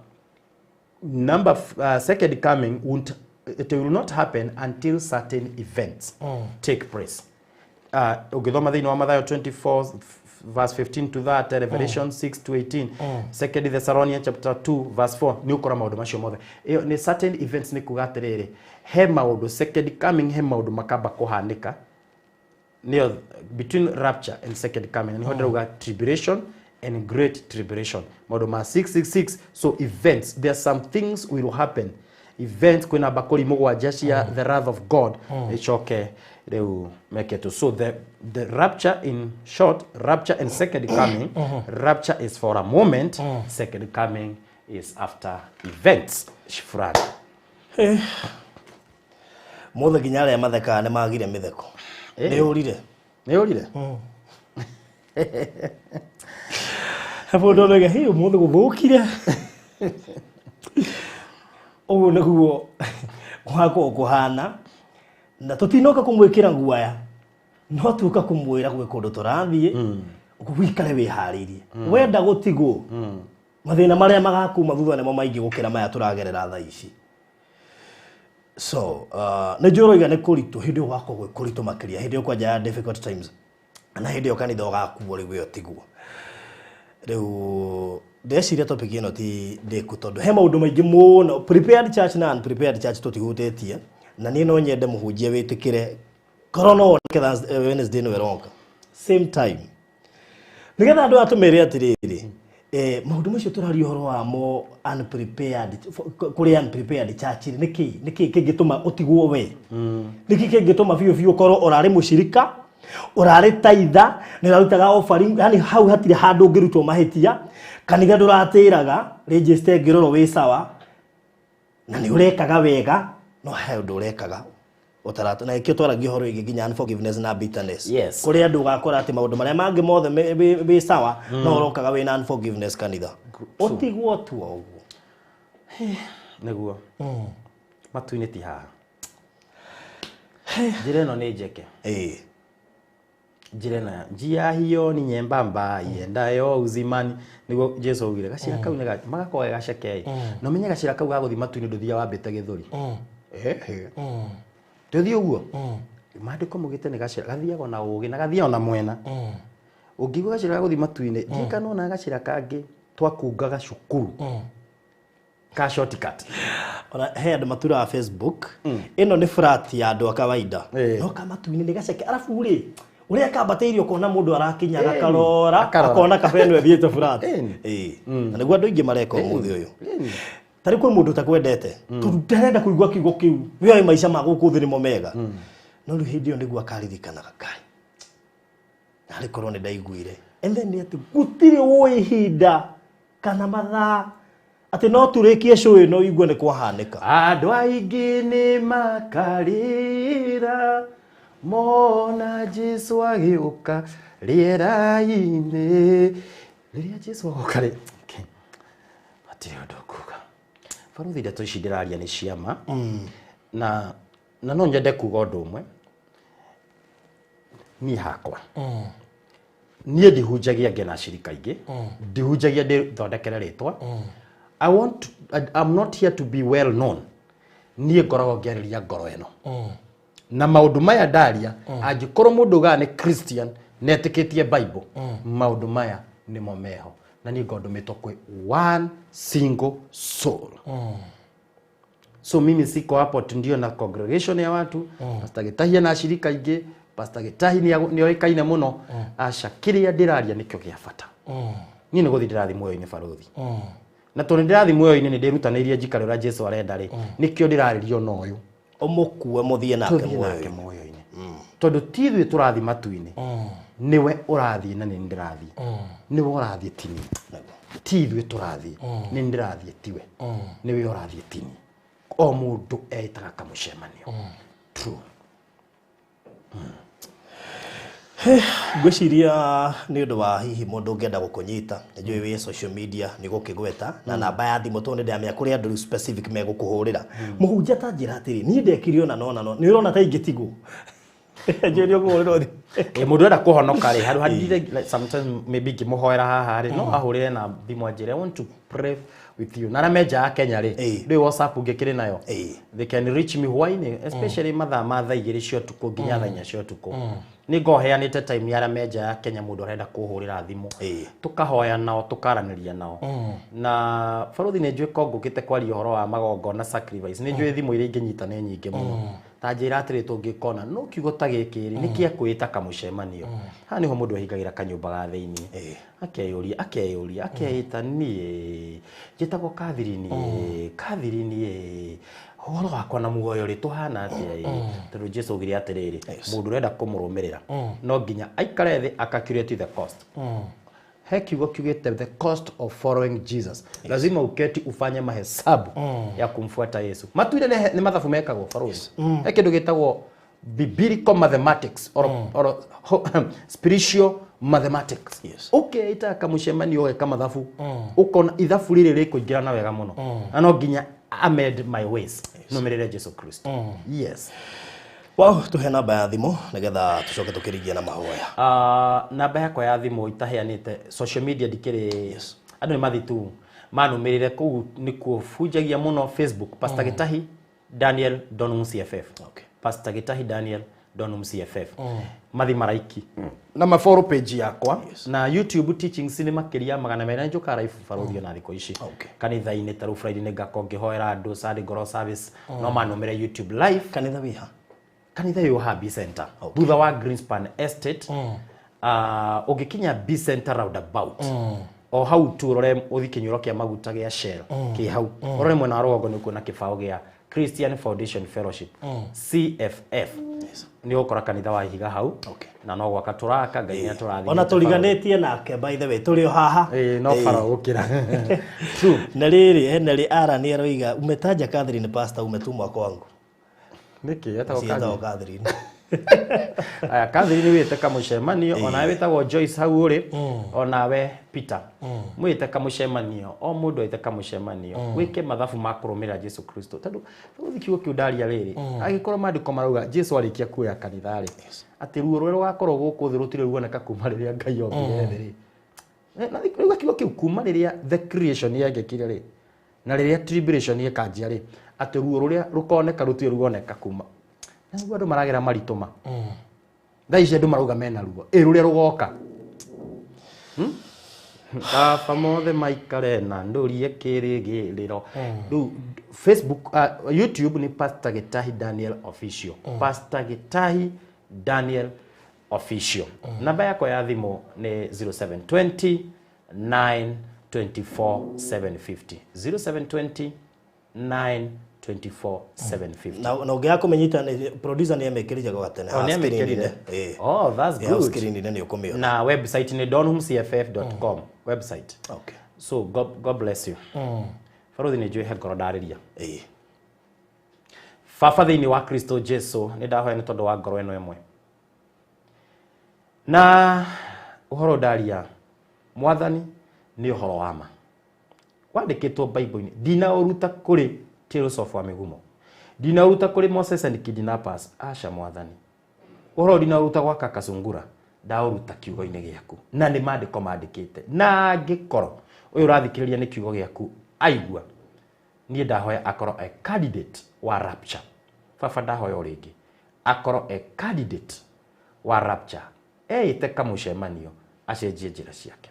number second coming won't, it will not happen until certain events take place. Ũngĩthoma thĩinĩ wa Mathayo 24 verse 15 to that, Revelation 6 to 18, Second Thessalonians chapter 2 verse 4, nĩ ũkora maũndũ macio mothe. Ĩyo nĩ certain events, nĩ kuga atĩrĩrĩ, he maũndũ second coming, he maũndũ makamba kũhanĩka nĩyo between rapture and second coming. Nĩho ndĩrauga tribulation and great tribulation, maũndũ ma 666. So events, there are some things will happen, events, kwĩna mbakũri 7 cia the wrath of God icoke rĩu meketwo. So the rapture, in short, rapture and second coming, rapture is for a moment, second coming is after events fulani. Mothe nginya arĩa mathekaga nĩ magire mĩtheko. Nĩ ũrire. Nĩ ũrire. He mũndũ ũroiga, "Hĩ, ũmũthĩ gũthũkire." Ũguo nĩguo gwakorwo kũhana, na tũtinoka kũmwĩkĩra guaya, no tuoka kũmwĩra gwĩ kũndũ tũrathiĩ, ũguo wĩikare wĩharĩirie. Wenda gũtigwo, mathĩna marĩa magakuma thutha nĩmo maingĩ gũkĩra maya tũragerera thaa ici. So nĩ njũĩ ũroiga nĩ kũritũ, hĩndĩ ĩyo gwakorwo gwĩ kũritũ makĩria, hĩndĩ ĩyo kwanja ya difficult times, na hĩndĩ ĩyo kanitha ũgakuo rĩu ĩyo tiguo. Rĩu ndeciria topic ĩno ti ndĩku tondũ he maũndũ maingĩ mũno prepared church na unprepared church tũtihutĩtie, na niĩ no nyende mũhunjie wĩtĩkĩre korwo no woneke Wednesday ĩno ĩroka same time, nĩgetha andũ aya tũmere atĩrĩrĩ, maũndũ macio tũraria ũhoro wamo unprepared, kũrĩ unprepared church rĩ, nĩkĩ kĩngĩtũma ũtigwo we, nĩkĩ kĩngĩtũma biũ biũ ũkorwo ũrarĩ mũcirika, ũrarĩ taitha, nĩ ũrarutaga offering, yani hau hatirĩ handũ ũngĩrutwo mahĩtia, kanitha ndũratĩraga, register ĩngĩrorwo wĩ sawa, na nĩ ũrekaga wega, no he ũndũ ũrekaga ũtarata, na ĩkĩo twaragia ũhoro wĩgiĩ nginya unforgiveness na bitterness. Kũrĩ andũ ũgakora atĩ maũndũ marĩa mangĩ mothe wĩ sawa, no ũrokaga wĩna unforgiveness kanitha, ũtigwo tu o ũguo. Nĩguo matu-inĩ ti haha, njĩra ĩno nĩ njeke. Njĩra ĩno njia hiyo ni nyembamba iendayo uzimani, nĩguo Jesu augire gacĩra kau nĩ magakorwo ge gaceke. Na ũmenye gacĩra kau ga gũthiĩ matu-inĩ ndũthiaga wambĩte gĩthũri. Ehe, tũthiĩ ũguo maandĩko maugĩte nĩ gacĩra gathiaga na ũgĩ na gathiaga na mwena. Ũngĩigua gacĩra ga gũthiĩ matu-inĩ, ndiũĩ kana wona gacĩra kangĩ twakungaga cukuru ka shortcut. Ona he andũ maturaga Facebook ĩno nĩ flat ya andũ a kawaida, no kamatu-inĩ nĩ gaceke, arabu rĩ ũrĩa kambatĩirie ũkona mũndũ arakinya gakarora, Akarora. Akona kaba ĩno ĩthiĩte flat. Na nĩguo andũ aingĩ mareka ũmũthĩ ũyũ. Tarĩ kwĩ mũndũ ũtakwendete tondũ ndarenda kũigua kiugo kĩu, wĩoe maica ma gũkũ thĩ nĩmo mega, no rĩu hĩndĩ ĩyo nĩguo akaririkanaga, kai narĩ korwo nĩ ndaiguire. And then nĩ atĩ gũtirĩ ũĩ ihinda kana mathaa atĩ no tũrĩkie show ĩno ũigue nĩ kwahanĩka. Andũ aingĩ nĩ makarĩra mona Jesu agĩũka rĩera-inĩ. Rĩrĩa Jesu agoka rĩ, okay, hatirĩ ũndũ nguga. Baruthi, ndeto ici ndĩraria nĩ ciama na Na no nyende kuga ũndũ ũmwe niĩ hakwa, niĩ ndihunjagia ngena acirika aingĩ, ndihunjagia ndĩthondekere rĩtwa. I'm not here to be well known. Niĩ ngoragwo ngĩarĩria ngoro ĩno na maũndũ maya ndaria. Angĩkorwo mũndũ ugaga nĩ Christian, netĩkĩtie Bible, maũndũ maya nĩmo meho, na niĩ ngorwo ndũmĩtwo kwĩ one single soul. So mimi siko hapo ati ndio na congregation ya watu. Pastor Gĩtahi na ashirika aingĩ, Pastor Gĩtahi nĩoĩkaine mũno. Aca, kĩrĩa ndĩraria nĩkĩo gĩa bata. Niĩ nĩ gũthiĩ ndĩrathiĩ muoyo-inĩ, barũthi, na tondũ nĩ ndĩrathiĩ muoyo-inĩ, nĩ ndĩrutanĩirie njikare ũrĩa Jesu arenda rĩ, nĩkĩo ndĩrarĩrio na ũyũ. Ũmũkue mũthiĩ nake tũthiĩ nake muoyo. Muoyo-inĩ, tondũ ti ithuĩ tũrathiĩ matu-inĩ, nĩwe ũrathiĩ na nĩ ndĩrathiĩ. Nĩwe ũrathiĩ tini, ti ithuĩ tũrathiĩ. Nĩ ndĩrathiĩ, tiwe. Nĩwe ũrathiĩ tini. O mũndũ eĩtaga kamũcemanio. True. Ngwĩciria nĩ ũndũ wa hihi mũndũ ũngĩenda gũkũnyita, nĩ wĩ social media nĩ gũkĩgweta na namba ya thimũ, tondũ nĩ ndamenya kũrĩ andũ rĩu specific megũkũhũrĩra. Mũhunjia, ta njĩra atĩrĩ, niĩ ndekire ona nona no nĩ ũrona ta ingĩtigwo njĩre ũkũhũrĩrwo thimũ? Ĩ, mũndũ ũrenda kũhonoka rĩ, handũ handire, like, sometimes maybe ngĩmũhoera haha rĩ, no ahũrĩre na thimũ anjĩre, "I want to pray with you." Na arĩa me nja ya Kenya rĩ, rĩu WhatsApp ngĩkĩrĩ nayo, they can reach me hwainĩ, especially mathaa ma thaa 2 cia ũtukũ nginya thaa 4 cia ũtukũ. Nĩ ngoheanĩte time ya arĩa me nja ya Kenya. Mũndũ arenda kũhũrĩra thimũ, tũkahoya nao, tũkaranĩria nao. Na barothi, nĩ njũĩ ko ngũkĩte kwaria ũhoro wa magongona, sacrifice, nĩ njũĩ thimũ iria ingĩnyita nĩ nyingĩ mũno. Ta njĩra atĩrĩ, tũngĩkona no kiugo ta gĩkĩ rĩ, nĩ kĩa kwĩta kamũcemanio. Haha nĩho mũndũ ahingagĩra kanyũmba ga thĩiniĩ, akeyũria, akeyũria, akeĩta, niĩ njĩtagwo Catherine ĩ, Catherine ĩ, ũhoro wakwa na muoyo rĩ, tũhana atĩa ĩ? Tondũ Jesu augire atĩrĩrĩ, mũndũ ũrenda kũmũrũmĩrĩra no nginya aikare thĩ acalculate the cost. He kiugo kiugĩte the cost of following Jesus. Lazima uketi ufanye mahesabu ya kumfuata Yesu. Matuire nĩ mathabu mekagwo, barũthi. He kĩndũ gĩtagwo biblical mathematics or spiritual mathematics. Ũkeita kamũcemanio, ũgeka mathabu, ũkona ithabu rĩrĩ rĩkũingĩrana wega mũno, na no nginya amend my ways, nũmĩrĩre Jesu Kristo. Yes. Wow, tuhe namba ya thimũ nĩgetha tũcoke tũkĩrigie na mahoya. Namba yakwa ya thimũ itaheanĩte social media ndikĩrĩ. Andũ nĩ mathi tu manũmĩrĩre kũu, nĩkuo bunjagia mũno. Facebook, Pastor Gĩtahi Daniel Donum CFF. Pastor Gĩtahi Daniel Donum CFF, mathi maraiki na mafollow page yakwa. Na YouTube teachings nĩ makĩria 200. Njũkaga live, barũthi, ona thikũ ici kanitha-inĩ. Ta rĩu Friday nĩ ngakorwo ngĩhoera andũ Sunday ngoro service, no manũmĩre YouTube live. Kanitha wĩha? Kanitha yũ ha B Center, thutha wa Greenspan Estate. Ũngĩkinya B Center roundabout, o hau tu ũrore ũthi kĩnyuĩro kĩa maguta gĩa Shell kĩ hau, ũrore mwena wa rũgongo, nĩ ũkuona kĩbaũ gĩa Christian Foundation Fellowship, CFF. Nĩ ũgũkora kanitha wa Ihiga hau. Na no gwaka tũraka. Ngai nĩ atũrathimĩte. Ona tũriganĩtie nake, by the way, tũrĩ o haha. Ĩĩ, no bara gũkĩra. True. Na rĩrĩ, Henry Ara nĩ aroiga, "Umetaja Catherine, pastor, umetumwa kwangu." Nĩkĩ etagwo Ciĩtagwo Catherine? Catherine. Aya, Catherine, wĩte kamũcemanio. Onawe wĩtagwo Joyce hau ũrĩ, onawe Peter, mwĩte kamũcemanio. O mũndũ aite kamũcemanio, wĩke mathabu ma kũrũmĩrĩra Jesu Kristo, tondũ rĩu kiugo kĩu ndaria rĩrĩ, angĩkorwo maandĩko marauga Jesu arĩkia kuoya kanitha rĩ, atĩ ruo rũrĩa rũgakorwo gũkũ thĩ rũtirĩ ruoneka kuma rĩrĩa Ngai ombire thĩ rĩ. Na rĩu kiugo kĩu, kuma rĩrĩa the creation yekĩkire rĩ, na rĩrĩa tribulation ĩkanjia rĩ, atĩ ruo rũrĩa rũkoneka rũtirĩ ruoneka kuma na nĩguo andũ maragera maritũ ma thaa ici, andũ marauga mena ruo ĩ rũrĩa rũgoka. Baba mothe maikare na ndũrie kĩrĩgĩrĩro. Rĩu Facebook, YouTube nĩ Pastor Gĩtahi Daniel Official. Pastor Gĩtahi Daniel Official. Namba yakwa ya thimũ nĩ 0720 924 750, 0720 924 750. Na ũngĩaga kũmĩnyita producer nĩ amĩkĩrire gatene. Oh, haha nĩ screen-inĩ. amĩkĩrire? Ĩĩ. Oh, that's Ĩĩ, hau good. screen-inĩ nĩ ũkũmĩona. Na website nĩ donhomcff.com website. So God bless you. Barothi, nĩ njũĩ he ngoro ndarĩria. Baba thĩinĩ wa Kristo Jesu, nĩ ndahoya nĩ tondũ wa ngoro ĩno ĩmwe na ũhoro ndaria, Mwathani, nĩ ũhoro wa ma wandĩkĩtwo Bible-inĩ, ndinaũruta kũrĩ Tales of Wamĩgumo. Ndinaũruta kũrĩ Moses and kidnappers, aca Mwathani. Ũhoro ndinaũruta gwa kaka Sungura, ndaũruta kiugo-inĩ gĩaku. Na nĩ maandĩko mandĩkĩte. Na angĩkorwo ũyũ ũrathikĩrĩria nĩ kiugo gĩaku aigua, niĩ ndahoya akorwo e candidate wa rapture. Baba ndahoya o rĩngĩ akorwo e candidate wa rapture, eĩte kamũcemanio acenjie njĩra ciake.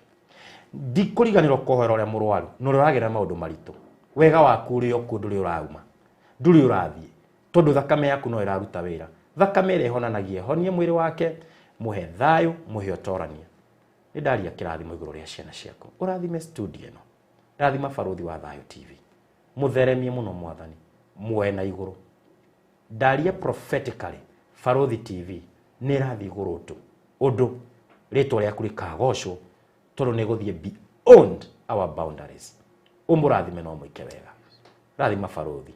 Ndikũriganĩrwo kũhoera ũrĩa mũrwaru na ũrĩa ũragerera maũndũ maritũ. Wega waku ũrĩ o kuo, ndũrĩ ũrauma, ndũrĩ ũrathiĩ, tondũ thakame yaku no ĩraruta wĩra. Thakame ĩrĩa ĩhonanagia ĩhonie mwĩrĩ wake, mũhe thayũ, mũhe ũtorania. Nĩ ndaria kĩrathimo igũrũ rĩa ciana ciaku. Ũrathime studio ĩno, rathima Barũthi wa Thayũ TV, mũtheremie mũno Mwathani, muoe na igũrũ. Ndaria prophetically, Barũthi TV nĩ ĩrathiĩ igũrũ tu, ũndũ rĩtwa rĩaku rĩkagocwo, tondũ nĩ ĩgũthiĩ beyond our boundaries. Ũmũrathime na ũmwĩke wega. Rathima Barũthi,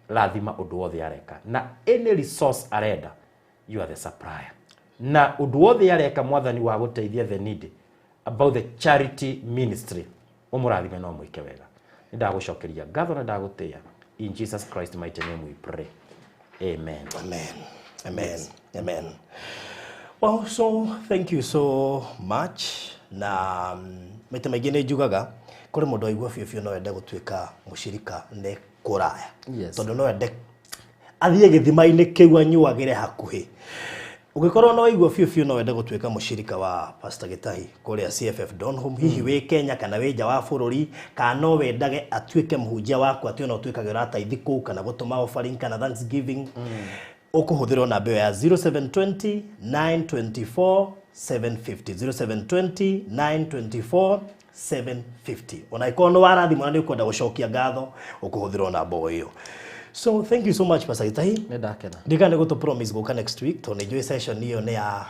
rathima ũndũ wothe areka, na any resource arenda, you are the supplier. Na ũndũ wothe areka Mwathani wa gũteithia the needy about the charity ministry, ũmũrathime na ũmwĩke wega. Nĩ ndagũcokeria ngatho na ndagũtĩĩa. In Jesus Christ mighty name we pray. Amen. Amen. Amen. Yes. Amen. Well, so thank you so much. Na maita maingĩ nĩ njugaga kũrĩ mũndũ aigua biũ biũ no ende gũtuĩka mũcirika nĩ kũraya. Yes. Tondũ no ende athiĩ gĩthima-inĩ kĩu anyuagĩre hakuhĩ. Ũngĩkorwo no waigua biũ biũ no wende gũtuĩka mũcirika wa Pastor Gĩtahi kũrĩa CFF Donholm, hihi wĩ Kenya kana wĩ nja wa bũrũri, kana no wendage atuĩke mũhunjia waku atĩ ona ũtuĩkage ũrataithi kũu kana gũtũma offering kana thanksgiving, ũkũhũthĩrwo namba ĩyo ya 0720 924 750, 0720 924 750. Ona ĩkorwo nĩ warathimwo na nĩ ũkwenda gũcokia ngatho, ũkũhũthĩrwo namba o ĩyo. So thank you so much, Pastor Gĩtahi. Nĩ ndakena. Ndikana nĩ gũtũ promise gũka next week, tondũ nĩ njũĩ session ĩyo nĩ ya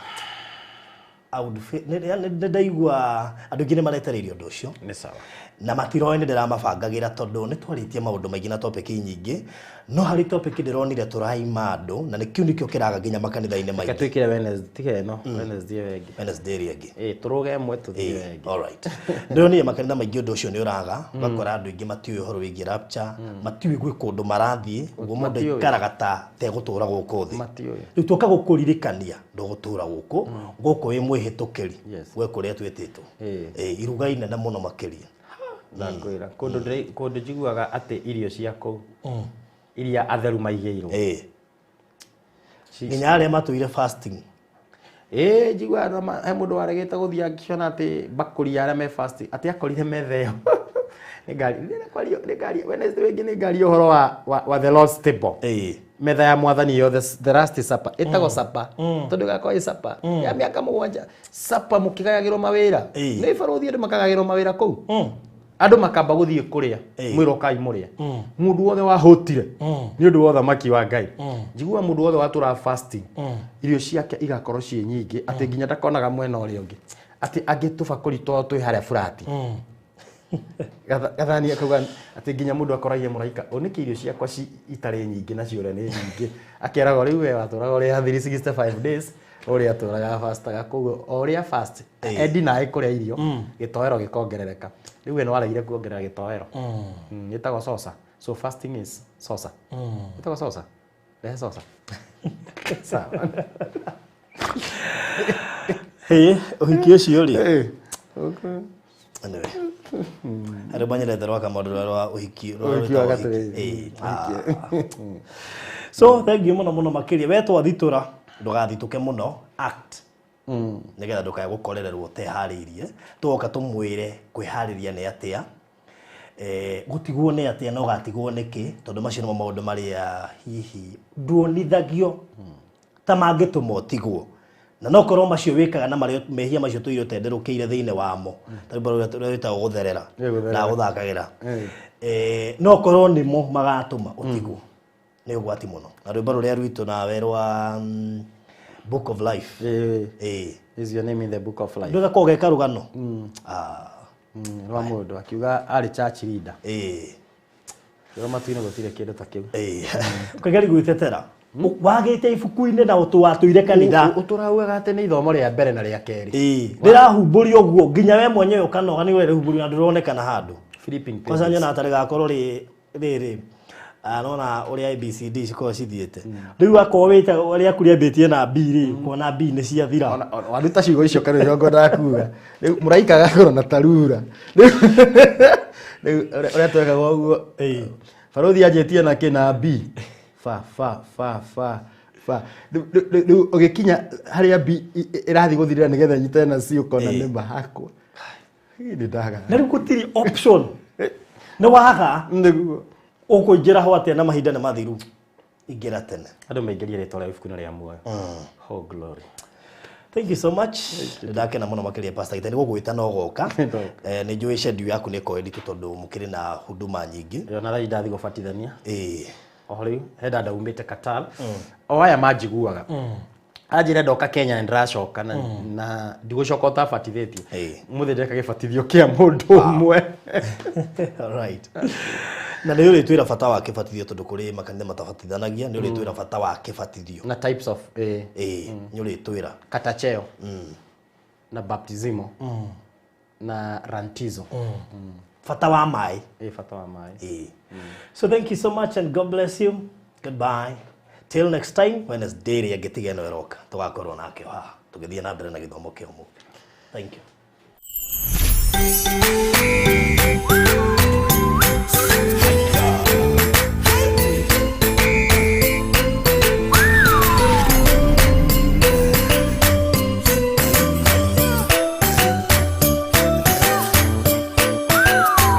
I would feel- nĩ ndaigua andũ aingĩ nĩ maretereirie ũndũ ũcio. Nĩ sawa. Na matiroĩ nĩ ndĩramabangagĩra, tondũ nĩ twarĩtie maũndũ maingĩ na topic nyingĩ, no harĩ topic ndĩronire tũraima andũ, na nĩkĩo nĩkĩo kĩraga nginya makanitha-inĩ Reke maingĩ. twĩkĩre Wednesday, tiga ĩno, Wednesday ĩyo ĩngĩ. Wednesday ĩrĩa ĩngĩ. Ĩ, tũrũge ĩmwe tũthiĩ ĩyo ĩngĩ. Alright. Ndĩronire makanitha maingĩ ũndũ ũcio nĩ ũraga, ũgakora andũ aingĩ matiũĩ ũhoro wĩgiĩ rapture, matiũĩ gwĩ kũndũ marathiĩ, ũguo mũndũ Matiũĩ. aikaraga ta tegũtũra gũkũ thĩ. Matiũĩ. Rĩu twoka gũkũririkania ndũgũtũra gũkũ, gũkũ wĩ mwĩhĩtũkĩri, Yes. gwĩ kũrĩa twĩtĩtwo. Ĩ. Ĩ, iruga inene mũno makĩria. Ndakwĩra kũndũ kũndũ njiguaga atĩ irio cia kũu iria atheru maigĩirwo. Ĩ. Nginya arĩa matũire fasting. Ĩ, njiguaga he mũndũ waregete gũthiĩ akĩona atĩ mbakũri ya arĩa me fast, atĩ akorire metha ĩyo. Nĩ ngari, nĩ ngari, Wednesday ĩngĩ nĩ ngari ũhoro wa the Lord's table. Ĩ. Metha ya Mwathani ĩyo, the last supper, ĩtagwo supper, tondũ ĩgakorwo ĩ supper ya mĩaka 7, supper mũkĩgayagĩrwo mawĩra. Ĩ. Nĩ barũthi andũ makagayagĩrwo mawĩra kũu. Andũ makamba gũthiĩ kũrĩa, Ĩ. mwĩra ũkai mũrĩe. Mũndũ wothe wahũtire nĩ ũndũ wa ũthamaki wa Ngai. Njiguaga mũndũ wothe watũraga fasting, irio ciake igakorwo ciĩ nyingĩ atĩ nginya ndakonaga mwena ũrĩa ũngĩ, atĩ angĩ tũbakũri twao twĩ harĩa burati. Gathani akauga atĩ nginya mũndũ akoragia mũraika, ũ nĩkĩ irio ciakwa itarĩ nyingĩ nacio ũrĩa nĩ nyingĩ? Akeragwo rĩu we watũraga ũrĩa 365 days, ũrĩa atũraga fastaga, koguo o ũrĩa fast endi naĩ kũrĩa irio, gĩtoero gĩkongerereka. Rĩu we nĩwaregire kuongerera gĩtoero. Ĩtagwo sosa. So fasting is sosa. Ĩtagwo sosa. Rehe sosa. Sawa. Ĩ, ũhiki ũcio rĩ. Ĩ. Okay. Anyway. Harĩ manyerete rwa kamaũndũ rũrĩa rwa ũhiki, rũrĩa Ũhiki wa rwĩtagwo gatũrĩ. ũhiki. Ĩ, So thank you mũno mũno makĩria. We twathitũra, ndũgathitũke mũno, act. Nĩgetha ndũkae gũkorererwo ũteharĩirie. Twoka tũmwĩre kwĩharĩria nĩ atĩa, gũtigwo nĩ atĩa na ũgatigwo nĩkĩ, tondũ macio nĩmo maũndũ marĩa hihi nduonithagio ta mangĩtũma ũtigwo. Na no korwo macio wĩkaga na marĩa mehia macio tũire ũtenderũkĩire thĩinĩ wamo, ta rwĩmbo rũrĩa rwĩtagwo gũtherera, Ĩ, gũtherera. ndagũthakagĩra. Ĩ. No korwo nĩmo magatũma ũtigwo, nĩ ũgwati mũno. Na rwĩmbo rũrĩa rwitũ nawe rwa Book of Life. Ĩ. Ĩ. Is your name in the book of life? Ndũgakorwo geka rũgano. Rwa mũndũ akiuga arĩ church leader. Ĩ. Rĩo matu-inĩ gũtirĩ kĩndũ ta kĩu. Ĩ. Ũkĩgeria gwĩtetera. Wagĩte ibuku-inĩ na ũtũwatũire kanitha. Ũtũraugaga atĩ nĩ ithomo rĩa mbere na rĩa kerĩ. Ĩ. Rĩrahumbũrio ũguo nginya we mwenyewe ũkanoga nĩ ũrĩa rĩhumbũrio na ndũronekana handũ. Flipping pages. Kwanza nyonaga ta rĩgakorwo rĩ rĩrĩ Ah, nona ũrĩa ABCD cikoragwo cithiĩte rĩu akorwo wĩta rĩaku rĩambĩtie na B rĩ kuona B nĩ ciathira. Waruta ciugo icio karä rongo ndakuga rä u mũraika agakorwo na tarura rä u å rä a twekaga å guo Ĩĩ. Barũthi anjĩtie na kĩ na B fa fa fa fa fa. Rĩu ũgĩkinya harĩa B ĩrathiĩ gũthirĩra nĩgetha nyitane na C ũkona Ĩĩ. nĩ mahakwo. Hii nĩ ndaga. Na rĩu gũtirĩ option, nĩ waga. Nĩguo. Ũkũingĩra ho atĩa na mahinda nĩ mathiru? Ingĩra tene. Andũ maingĩrie rĩtwa rĩa ibuku-inĩ rĩa muoyo. Oh glory. Thank you so much. Ndakena mũno makĩria, Pastor Gitani, gũgwĩta no goka. Ndoka. Nĩ njũĩ schedule yaku nĩ ĩkorwo ĩritũ tondũ mũkĩrĩ na huduma nyingĩ. Ĩyo na thaa ndathiĩ gũbatithania. O rĩu he dada umĩte Qatar, o aya manjiguaga, anjĩra ndoka Kenya nĩ ndĩracoka na ndigũcoka ũtabatithĩtie. Mũthĩ ndeka gĩbatithio kĩa mũndũ ũmwe. Alright. Na nĩ ũrĩtwĩra bata wa kĩbatithio tondũ kũrĩ makanitha matabatithanagia, nĩ ũrĩtwĩra bata wa kĩbatithio. Na types of Ĩĩ, nĩ ũrĩtwĩra. Katacheo na baptismo na rantizo. Bata wa maĩ. Ĩ, bata wa maĩ. Ĩĩ. So thank you so much and God bless you. Goodbye. Till next time, Wednesday ĩrĩa ĩngĩ tiga ĩno ĩroka, tũgakorwo nake haha tũgĩthiĩ na mbere na gĩthomo kĩa ũmũthĩ. Thank you.